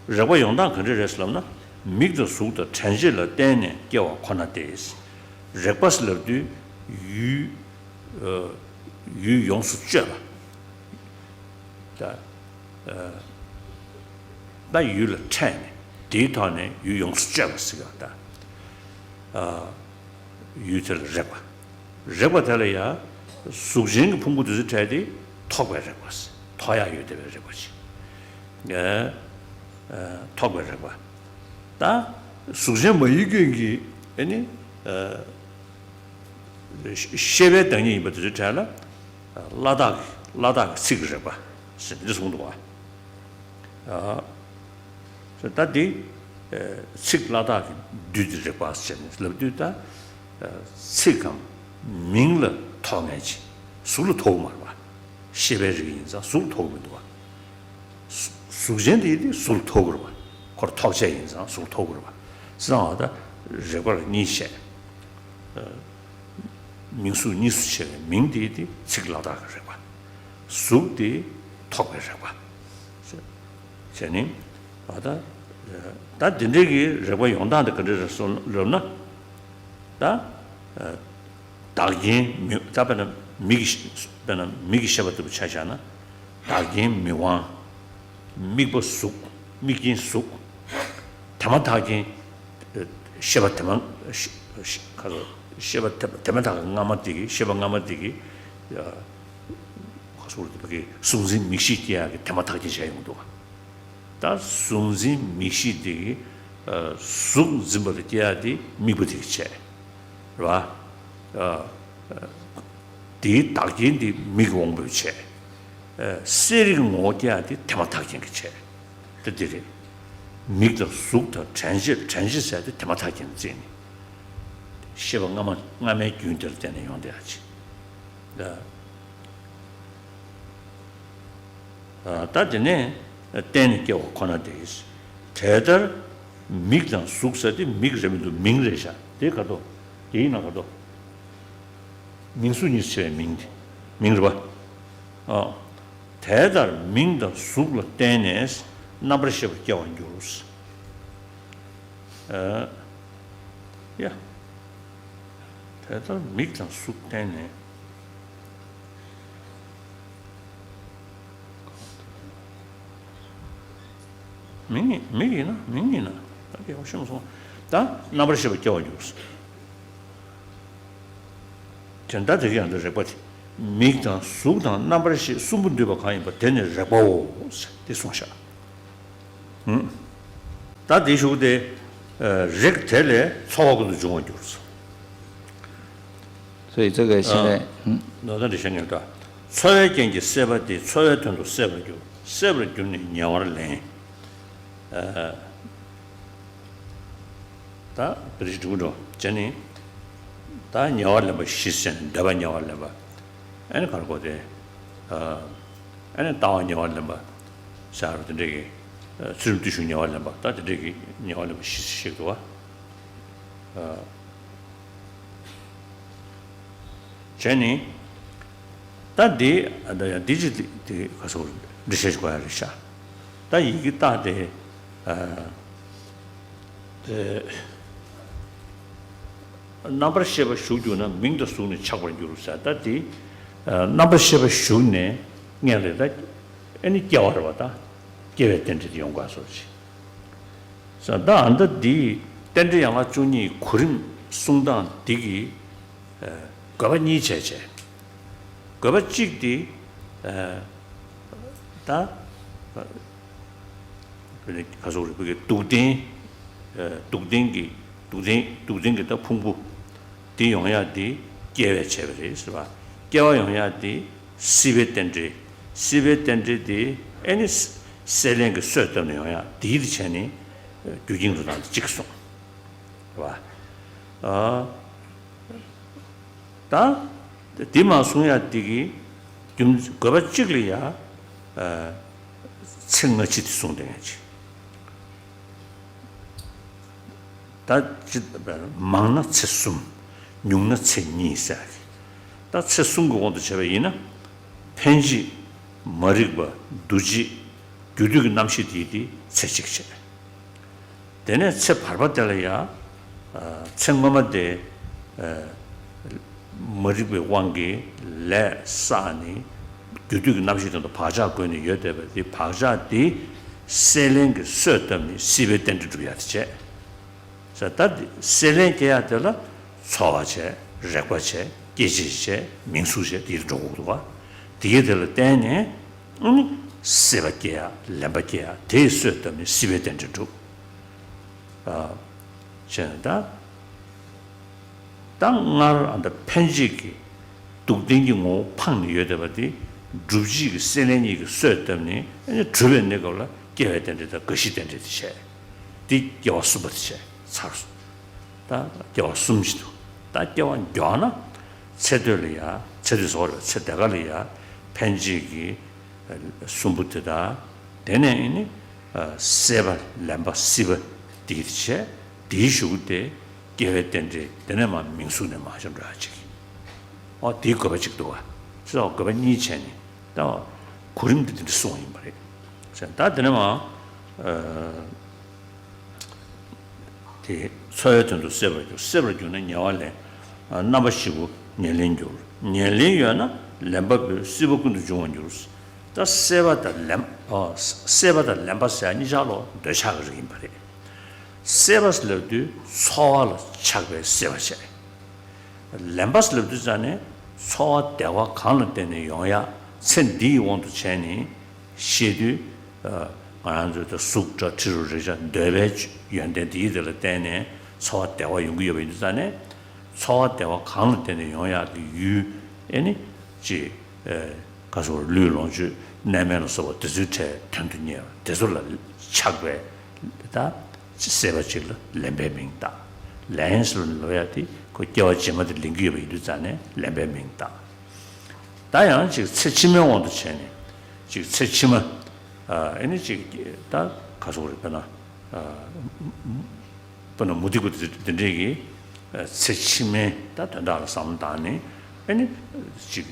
རེག་པ་ཡང་དག་ག་འདྲ་རེད་ཟེར་ལབ་ན། མིག་དང་གཟུགས་དང་དྲན་ཤེས་ལ་བརྟེན་ནས་སྐྱེ་བ་ཁོ་ན་སྟེ། རེག་པ་ཟེར་ལབ་དུས་ཡུལ། ཨ་ཡུལ་ཡོངས་སུ་གཅོད་པ། ད་ཨ་ད་ཡུལ་ལ་འཕྲད་ནས་དེའི་ཐོག་ནས་ཡུལ་ཡོངས་སུ་གཅོད་པ་ཟེར་གི་ད། ཨ་ཡུལ་དེ་ལ་རེག་པ། རེག་པ་དེ་ལ་ཡང་གཟུགས་ཅན་གྱི་ཕུང་པོ་དེ་ཚོའི་གྲས་དེ་ཐོགས་པའི་རེག་པ། ཐོགས་ཡ་ཡོད་བསྡད་པའི་རེག་པ་ཅིག། ཨེ་ཨེ་ཐོགས་པའི་རེག་པ། ད་གཟུགས་ཅན་མ་ཡིན་མཁན་གྱི་ཨེ་ནི་ཨེ་ཤེས་པའི་བདག་ཉིད་ཡིན་པ་དེ་ཚོའི་གྲས་ལ་ལ་དྭགས་ཀྱི་ལ་དྭགས་ཀྱི་ཚིག་གི་རེག་པ་ཟེར་འདི་གསུངས་འདུག་བ། ཨ། ད་འདི་ཚིག་ལ་དྭགས་ཀྱི་བདུད་ཀྱི་རེག་པ་ཟེར་ནས་ལབ་དུས། ད་ཚིག་གམ་མིང་ལ་ཐོགས་མཁན་ཅིག་གཟུགས་ལ་ཐོགས་ཀྱི་མ་རེད་པ། ཤེས་པའི་རིགས་ཡིན་ཙང་གཟུགས་ལ་ཐོགས་ཀྱི་མི་འདུག་པ། གཟུགས་ཅན་དེ་དེ་གཟུགས་ལ་ཐོགས་ཀྱི་རེད་པ། ཁོ་ཐོགས་བྱེད་ཡིན་ཙང་གཟུགས་ལ་ཐོགས་ཀྱི་རེད་པ། ཟེར་ཙང་ད་རེག་པ་ལ་གཉིས་བཤད། མིང་གཟུགས་གཉིས་སུ་ཕྱེ་བའི་མིང་དེ་དེ་ཚིག་ལ་དྭགས་ཀྱི་རེག་པ། གཟུགས་དེ་ཐོགས་པའི་རེག་པ། བྱས་ནས་ད་ད་འདི་འདྲའི་གི་རེག་པ་ཡོང་སྟངས་དེ་ག་འདྲ་རེད་ཟེར་ལབ་ན། ད་བདག་རྐྱེན་མི། ད་དཔེར་ན་མིག་གི། དཔེར་ན་མིག་གི་ཤེས་པ་ལྟ་བུ་ཆ་བཞག་ན། བདག་རྐྱེན་མིག་དབང་། དམིགས་པ་གཟུགས། དམིགས་རྐྱེན་གཟུགས། དེ་མ་ཐག་རྐྱེན། ཤེས་པ་དེ་མ། ཤེས་པ་དེ་མ་ཐག་སྔ་མ་དེ་གི། ཤེས་པ་སྔ་མ་དེ་གི། གཟུགས་འཛིན་མིག་ཤེས་སྐྱེ་ཡག་གི་དེ་མ་ཐག་རྐྱེན་བྱས་ཡོང་འདུག་ག། ད་གཟུགས་འཛིན་མིག་ཤེས་དེ་གི། གཟུགས་འཛིན་པ་དེ་སྐྱེ་ཡག་དེ་དམིགས་པ་དེ་གི་བྱས། རེད་བ། དེའི་བདག་རྐྱེན་དེ་མིག་དབང་པོས་བྱས། གསལ་རིག་ངོ་བོ་སྐྱེ་ཡག་དེ་དེ་མ་ཐག་རྐྱེན་གྱིས་བྱས། དེ་འདི་རེད། མིག་དང་གཟུགས་དང་དྲན་ཤེས། དྲན་ཤེས་ཟེར་དེ་དེ་མ་ཐག་རྐྱེན་བརྩིས་ནས། ཤེས་པ་སྔ་མ། སྔ་མའི་རྒྱུན་དེ་ལ་བརྟེན་ནས་ཡོང་བསྡད་ཡག་ཅིག། ད་དེ་ནས་བརྟེན་ནས་སྐྱེ་བ་ཁོ་ན་དེ། དེ་ལྟར་མིག་དང་གཟུགས་ཟེར་དེ་མིག་རེད་མི་འདུག། མིང་རེད་ཤག། དེ་ག་དོ། དེ་ཡིན་ན་ག་དོ། མིང་གཟུགས་གཉིས་ཕྱེ་བའི་མིང་དེ། མིང་རེད་པ། ཨ། དེ་ལྟར་མིང་དང་གཟུགས་ལ་བརྟེན་ནས་རྣམ་པར་ཤེས་པ་སྐྱེ་བར་འགྱུར། ཨ། ཡ། དེ་ལྟར་མིག་དང་གཟུགས་བརྟེན་ནས། མིང་ཡིན། མིག་ཡིན་ན། མིང་ཡིན་ན། ད་སྐྱེ་བ་ཤེས་མ་སོང་། ད་རྣམ་པར་ཤེས་པ་སྐྱེ་བར་འགྱུར། དེ་ལྟར་དེ་ཡང་དུ་རེག་པ་དེ། མིག་དང་གཟུགས་དང་རྣམ་པར་ཤེས་གསུམ་པོ་འདུས་པ་གང་ཡིན་པ་དེ་ནི་རེག་པའོ། དེ་གསུངས་ཤག། ད་དེའི་གཞུག་དེ། རེག་དེ་ལས་ཚོར་བ་ཀུན་ཏུ་འབྱུང་བར་འགྱུར། 所以这个现在，嗯， ནོར་ལྡན་འདྲ་བཤད་ངེས་ད། ཚོར་བའི་རྐྱེན་གྱིས་སྲེད་པ་དེ། ཚོར་བའི་དོན་དུ་སྲེད་པར་འགྱུར། སྲེད་པར་གྱུར་ནས་ཉེ་བར་ལེན། ད་བེ་རི་ཞིག་འགྲོ་འགྲོ་བྱས་ནས། ད་ཉེ་བར་ལེན་པ་བཞི་ཟེར་ནས། འདོད་པ་ཉེ་བར་ལེན་པ། ཨ་ནི་ག་རེ་གོ་དེ། ཨ་ནི་ལྟ་བ་ཉེ་བར་ལེན་པ། ཟེར་བ་དེ་འདྲ་གི། ཚུལ་ཁྲིམས་བརྟུལ་ཞུགས་ཉེ་བར་ལེན་པ། ད་དེ་འདྲས་ཀྱི་ཉེ་བར་ལེན་པ་བཞི་བཤད་འདུག་བ། བྱས་ནི། ད་འདི་ད་ཡང་འདི་ཅི་འདི་ག་སོགས་འདི་བཤད་དགོས་ཡ་རེད་ཤག་ད་ཡི་གེ་བཏགས་ཏེ། རྣམ་པར་ཤེས་པ་ཞུགས་གྱུར་ན། མིང་དང་གཟུགས་ནི་ཆགས་པར་འགྱུར་ཟེར། ད་དེ་རྣམ་པར་ཤེས་པ་ཞུགས་ནས་སྔོན་ལ་ད་ཨེ་ནི་སྐྱེ་བ་རེད་བ། ད་སྐྱེ་བའི་རྟེན་འབྲེལ་དེ་ཡོང་དགོས་སོགས་ཅིག་ཟེར། ད་ཨ་ད་འདི་རྟེན་འབྲེལ་ཡན་ལག་བཅུ་གཉིས་གོ་རིམ་གསུང་སྟངས་འདི་གི་དགོས་པ་གཉིས་བྱས་བྱས། དགོས་པ་གཅིག་དེ། ད་ག་སོགས་རེད། བོད་ཀྱི་སྡུག་བདེན། སྡུག་བདེན་གྱི་སྡུག་བདེན་སྡུག་བདེན་གྱི་ད་ཕུང་པོ་དེ་ཡོང་ཡག་དེ་སྐྱེ་བས་བྱས་པ་རེད་ཟེར་བ། སྐྱེ་བ་ཡོང་ཡག་དེ་སྲིད་པའི་རྟེན་འབྲེལ། སྲིད་པའི་རྟེན་འབྲེལ་དེ་ཨེ་ནི་སྲེད་ལེན་གྱི་གསོས་བཏབ་ནས་ཡོང་ཡག་དེ་ཡིད་བྱས་ནས་རྒྱུ་རྐྱེན་རུ་དང་གཅིག་གསུངས་རེད་བ། ད་དེ་མ་གསུང་ཡག་དེ་གི་རྒྱུ་དགོས་པ་གཅིག་ལ་ཡ། ཚེ་སྔ་ཕྱི་དེ་གསུངས་བསྡད་མཁན་ཅིག་ད་ཅི་མང་ན་ཚེ་གསུམ། ཉུང་ན་ཚེ་གཉིས་ཟེར་གི། ད་ཚེ་གསུམ་གྱི་དབང་དུ་བྱས་པ་ཡིན་ན། འཕེན་བྱེད། མ་རིག་པ། འདུ་བྱེད། རྒྱུ་དུས་ཀྱི་རྣམ་ཤེས་དེ་དེ་ཚེ་གཅིག་བྱས། དེ་ནས་ཚེ་བར་པ་དེ་ལ་ཡང་། ཚེ་སྔོན་མ་དེ། མ་རིག་པའི་དབང་གིས་ལས་བསགས་ནས། རྒྱུ་དུས་ཀྱི་རྣམ་ཤེས་དོན་དུ་བག་ཆགས་བསྒོས་ནས་ཡོད་བསྡད་པ་དེ། བག་ཆགས་དེ་སྲེད་ལེན་གྱི་གསོས་བཏབ་ནས་སྲིད་པའི་རྟེན་འབྲེལ་སྒྲུབ་ཡག་དེ་བྱས། ས་ད་དེ་སྲེད་ལེན་སྐྱེ་ཡག་དེ་ལ་ཚོར་བ་བྱས། རེག་པ་བྱས། སྐྱེད་བྱེད་བྱས། མིང་གཟུགས་བྱས། དེ་འགྲོ་དགོས་འདུག་བ། དེ་གའི་དེ་ལ་བརྟེན་ནས་ཨ་ནི་སྲེད་པ་སྐྱེ་ཡག་ལེན་པ་སྐྱེ་ཡག་དེའི་གསོས་བཏབ་ནས་སྲིད་པའི་རྟེན་འབྲེལ་སྒྲུབ། བྱས་ནས་ད། ད་སྔར་ཨ་ད་འཕེན་བྱེད་ཀྱི་སྡུག་བདེན་གྱི་ངོ་བོ་འཕངས་ནས་ཡོད་བསྡད་པ་དེ། སྒྲུབ་བྱེད་ཀྱི་སྲེད་ལེན་གཉིས་ཀྱི་གསོས་བཏབ་ནས་ཨ་ནི་གྲུབ་པའི་གནས་སྐབས་ལ་སྐྱེ་བའི་རྟེན་འབྲེལ་དང་རྒ་ཤིའི་རྟེན་འབྲེལ་དེ་བྱས། དེ་སྐྱེ་བ་གསུམ་པ་དེ་བྱས་ཚར་སོང་། ད་སྐྱེ་བ་གསུམ་ཞིག་འདུག་ད་སྐྱེ་བ་མགྱོགས་ན་ཚེ་སྟོད་ལ་ཡ། ཚེ་སྟོད་ཟེར་བ་རེད། ཚེ་འདས་ཁ་ལ་ཡ་འཕེན་བྱེད་ཀྱི་གསུམ་པོ་དེ་དང་། དེ་ནས་ཨེ་ནི་སྲེད་པ་ལེན་པ་སྲིད་པ་དེ་བྱས། དེའི་གཞུག་གུ་དེ་སྐྱེ་བའི་རྟེན་འབྲེལ། དེ་ནས་མར་མིང་གཟུགས་ནས་མར་ཤོར་འགྲོ་ཡག་ཅིག་ཨོ་དེའི་དགོས་པ་གཅིག་འདུག་བ། ཚེ་དགོས་པ་གཉིས་བྱས་ནས་ད་གོ་རིམ་དེ་དེ་འདྲ་གསུངས་པ་ཡིན་པ་རེད། ད་དེ་ནས་མར། དེ་འཚོ་བའི་དོན་དུ་སྲེད་པར་འགྱུར། སྲེད་པར་གྱུར་ན་ཉེ་བར་ལེན། རྣམ་པ་བཞི་པོ་ཉེར་ལེན་འགྱུར། ཉེར་ལེན་ཡོད་ན་ལེན་པ་པོའི་སྲིད་པ་ཀུན་ཏུ་འབྱུང་བར་འགྱུར། ད་སྲེད་པ་དང་ལེན། ཨ། སྲེད་པ་དང་ལེན་པ་ཟེར་གཉིས་ཆར་ལོ་འདོད་ཆགས་ཀྱི་རིགས་ཡིན་པ་རེད། སྲེད་པ་ཟེར་ལབ་དུས་ཚོར་བ་ལ་ཆགས་པའི་སྲེད་པ་བྱས། ལེན་པ་ཟེར་ལབ་དུས་ཙང་ནས་ཚོར་བ་བདེ་བ་གང་ལ་བརྟེན་ནས་ཡོང་ཡག་ཚེ་འདིའི་དབང་དུ་བྱས་ནས། ཤེས་དུས། ང་རང་ཚོའི་ད་གཟུགས་སྒྲ་དྲི་རོ་རེག་བྱ་འདོད་པའི་ཡོན་ཏན་དེའི་དེ་ལ་བརྟེན་ནས་ཚོར་བ་བདེ་བ་ཡོང་གི་ཡོད་པ་ཡིན་དུས་ཙང་ནས། ཚོར་བ་བདེ་བ་གང་ལ་བརྟེན་ནས་ཡོང་ཡག་གི་ཡུལ་ཨེ་ནི་ཅིག་ག་ཟེར་བ། ལུས་ལོངས་སྤྱོད་གནས་མལ་ལ་སོགས་པ་དེ་ཚོའི་གྲས་དོན་དུ་གཉེར་བ་དེ་ཚོ་ལ་ཆགས་པའི་ད་སྲེད་པ་ཅིག་ལ་ལེན་པའི་མིང་བཏགས། ལེན་ཟེར་ལབ་ཡག་དེ་ཁོ་སྐྱེ་བ་རྗེས་མ་དེ་ལེན་གྱི་ཡོད་པ་ཡིན་དུས་ཙང་ནས་ལེན་པའི་མིང་བཏགས། ད་ཡང་ཅིག་ཚེ་ཕྱི་མའི་དབང་དུ་བྱས་ནས་ཅིག་ཚེ་ཕྱི་མ། ཨ་ནི་ཅིག་ད་ག་ཟེར་བ་རེད། དཔེར་ན། དཔེར་ན་མུ་སྟེགས་པ་དེ་འདྲས་ཀྱིས་ཚེ་ཕྱི་མའི་ད་དོན་དག་ལ་བསམ་བློ་བཏང་ནས་ཨ་ནི་ཅིག་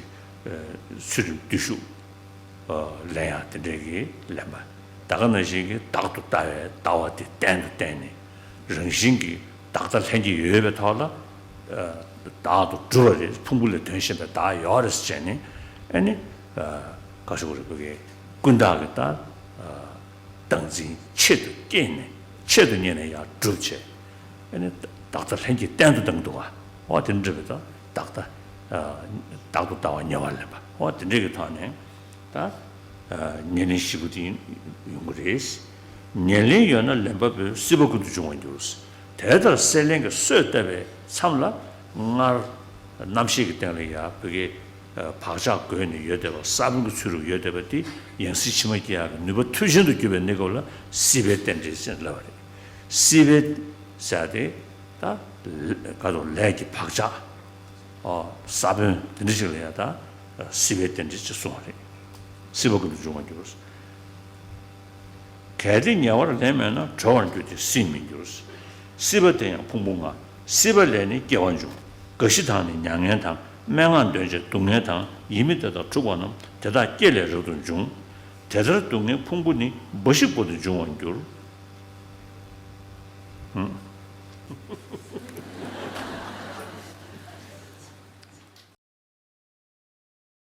ཚུལ་ཁྲིམས་བརྟུལ་ཞུགས་ལེན་ཡག་དེ་འདྲས་ཀྱི་ལེན་པ། ད་ག་ནང་བཞིན་གྱི་བདག་ཏུ་ལྟ་བའི་ལྟ་བ་དེ་གཏན་དུ་བཏན་ནས། རང་བཞིན་གྱིས་བདག་ལྟ་ལྷན་སྐྱེས་ཡོད་པའི་ཐོག་ལ། བདག་ཏུ་གྲུབ་པ་རེད། ཕུང་པོ་ལས་དོན་གཞན་པའི་བདག་ཡོད་རེད་ཟེར་བྱས་ནས་ཨ་ནི། ག་ཟེར་བ་རེད། བོད་ཀྱི་ཀུན་བརྟགས་ཀྱི་ད། བདག་འཛིན་ཆེད་དུ་བསྐྱེད་ནས་ཆེད་དུ་གཉེར་ནས་ཡར་སྒྲུབ་བྱས། ཨ་ནི་བདག་ལྟ་ལྷན་སྐྱེས་གཏན་དུ་བཏང་གི་འདུག་བ། འོ་དེ་འདྲ་བའི་ད་བདག་ལྟ། བདག་ཏུ་ལྟ་བ་ཉེ་བར་ལེན་པ། འོ་དེ་འདྲ་གི་ཐོག་ནས་ད། ཉེར་ལེན་བཞི་པོ་དེ་ཡོང་གི་རེད། ཉེར་ལེན་ཡོད་ན་ལེན་པ་པོའི་སྲིད་པ་ཀུན་ཏུ་འབྱུང་བར་འགྱུར། དེ་ལྟར་སྲེད་ལེན་གྱི་གསོས་བཏབ་པའི་མཚམས་ལ་སྔར་རྣམ་ཤེས་ཀྱི་སྟེང་ལ་ཡང་བོད་ཀྱི་བག་ཆགས་བསྒོས་ནས་ཡོད་བསྡད་པ། ས་བོན་གྱི་ཚུལ་དུ་ཡོད་བསྡད་པ་དེ་ཡང་སྲིད་ཕྱི་མ་སྐྱེ་ཡག་གི་ནུས་པ་མཐུ་ཆེན་དུ་གྱུར་པའི་གནས་སྐབས་ལ་སྲིད་པའི་རྟེན་འབྲེལ་ཟེར་ལབ་པ་རེད། སྲིད་པའི་ཟེར་དེ་ད་ག་དང་ལས་ཀྱི་བག་ཆགས། ས་བོན་དེ་འདྲ་ཞིག་ལ་ཡང་ད་སྲིད་པའི་རྟེན་འབྲེལ་ཅེས་གསུངས་པ་རེད། སྲིད་པ་ཀུན་ཏུ་འབྱུང་བར་འགྱུར། གལ་ཏེ་ཉེ་བར་ལེན་མེད་ན་གྲོལ་བར་འགྱུར་ཏེ་སྲིད་མི་འགྱུར། སྲིད་པ་དེ་ཡང་ཕུང་པོ་ལྔ། སྲིད་པ་ལས་ནི་སྐྱེ་བ་འབྱུང་། རྒ་ཤི་དང་ནི་མྱ་ངན་དང་། སྨྲེ་སྔགས་འདོན་བྱེད་སྡུག་བསྔལ་དང་། ཡིད་མི་བདེ་དང་འཁྲུགས་པ་རྣམས། དེ་དག་སྐྱེ་ལས་རབ་ཏུ་འབྱུང་། དེ་ལྟར་སྡུག་བསྔལ་ཕུང་པོ་ནི། འབའ་ཞིག་པོ་ཏི་འབྱུང་བར་འགྱུར། ཧུམ།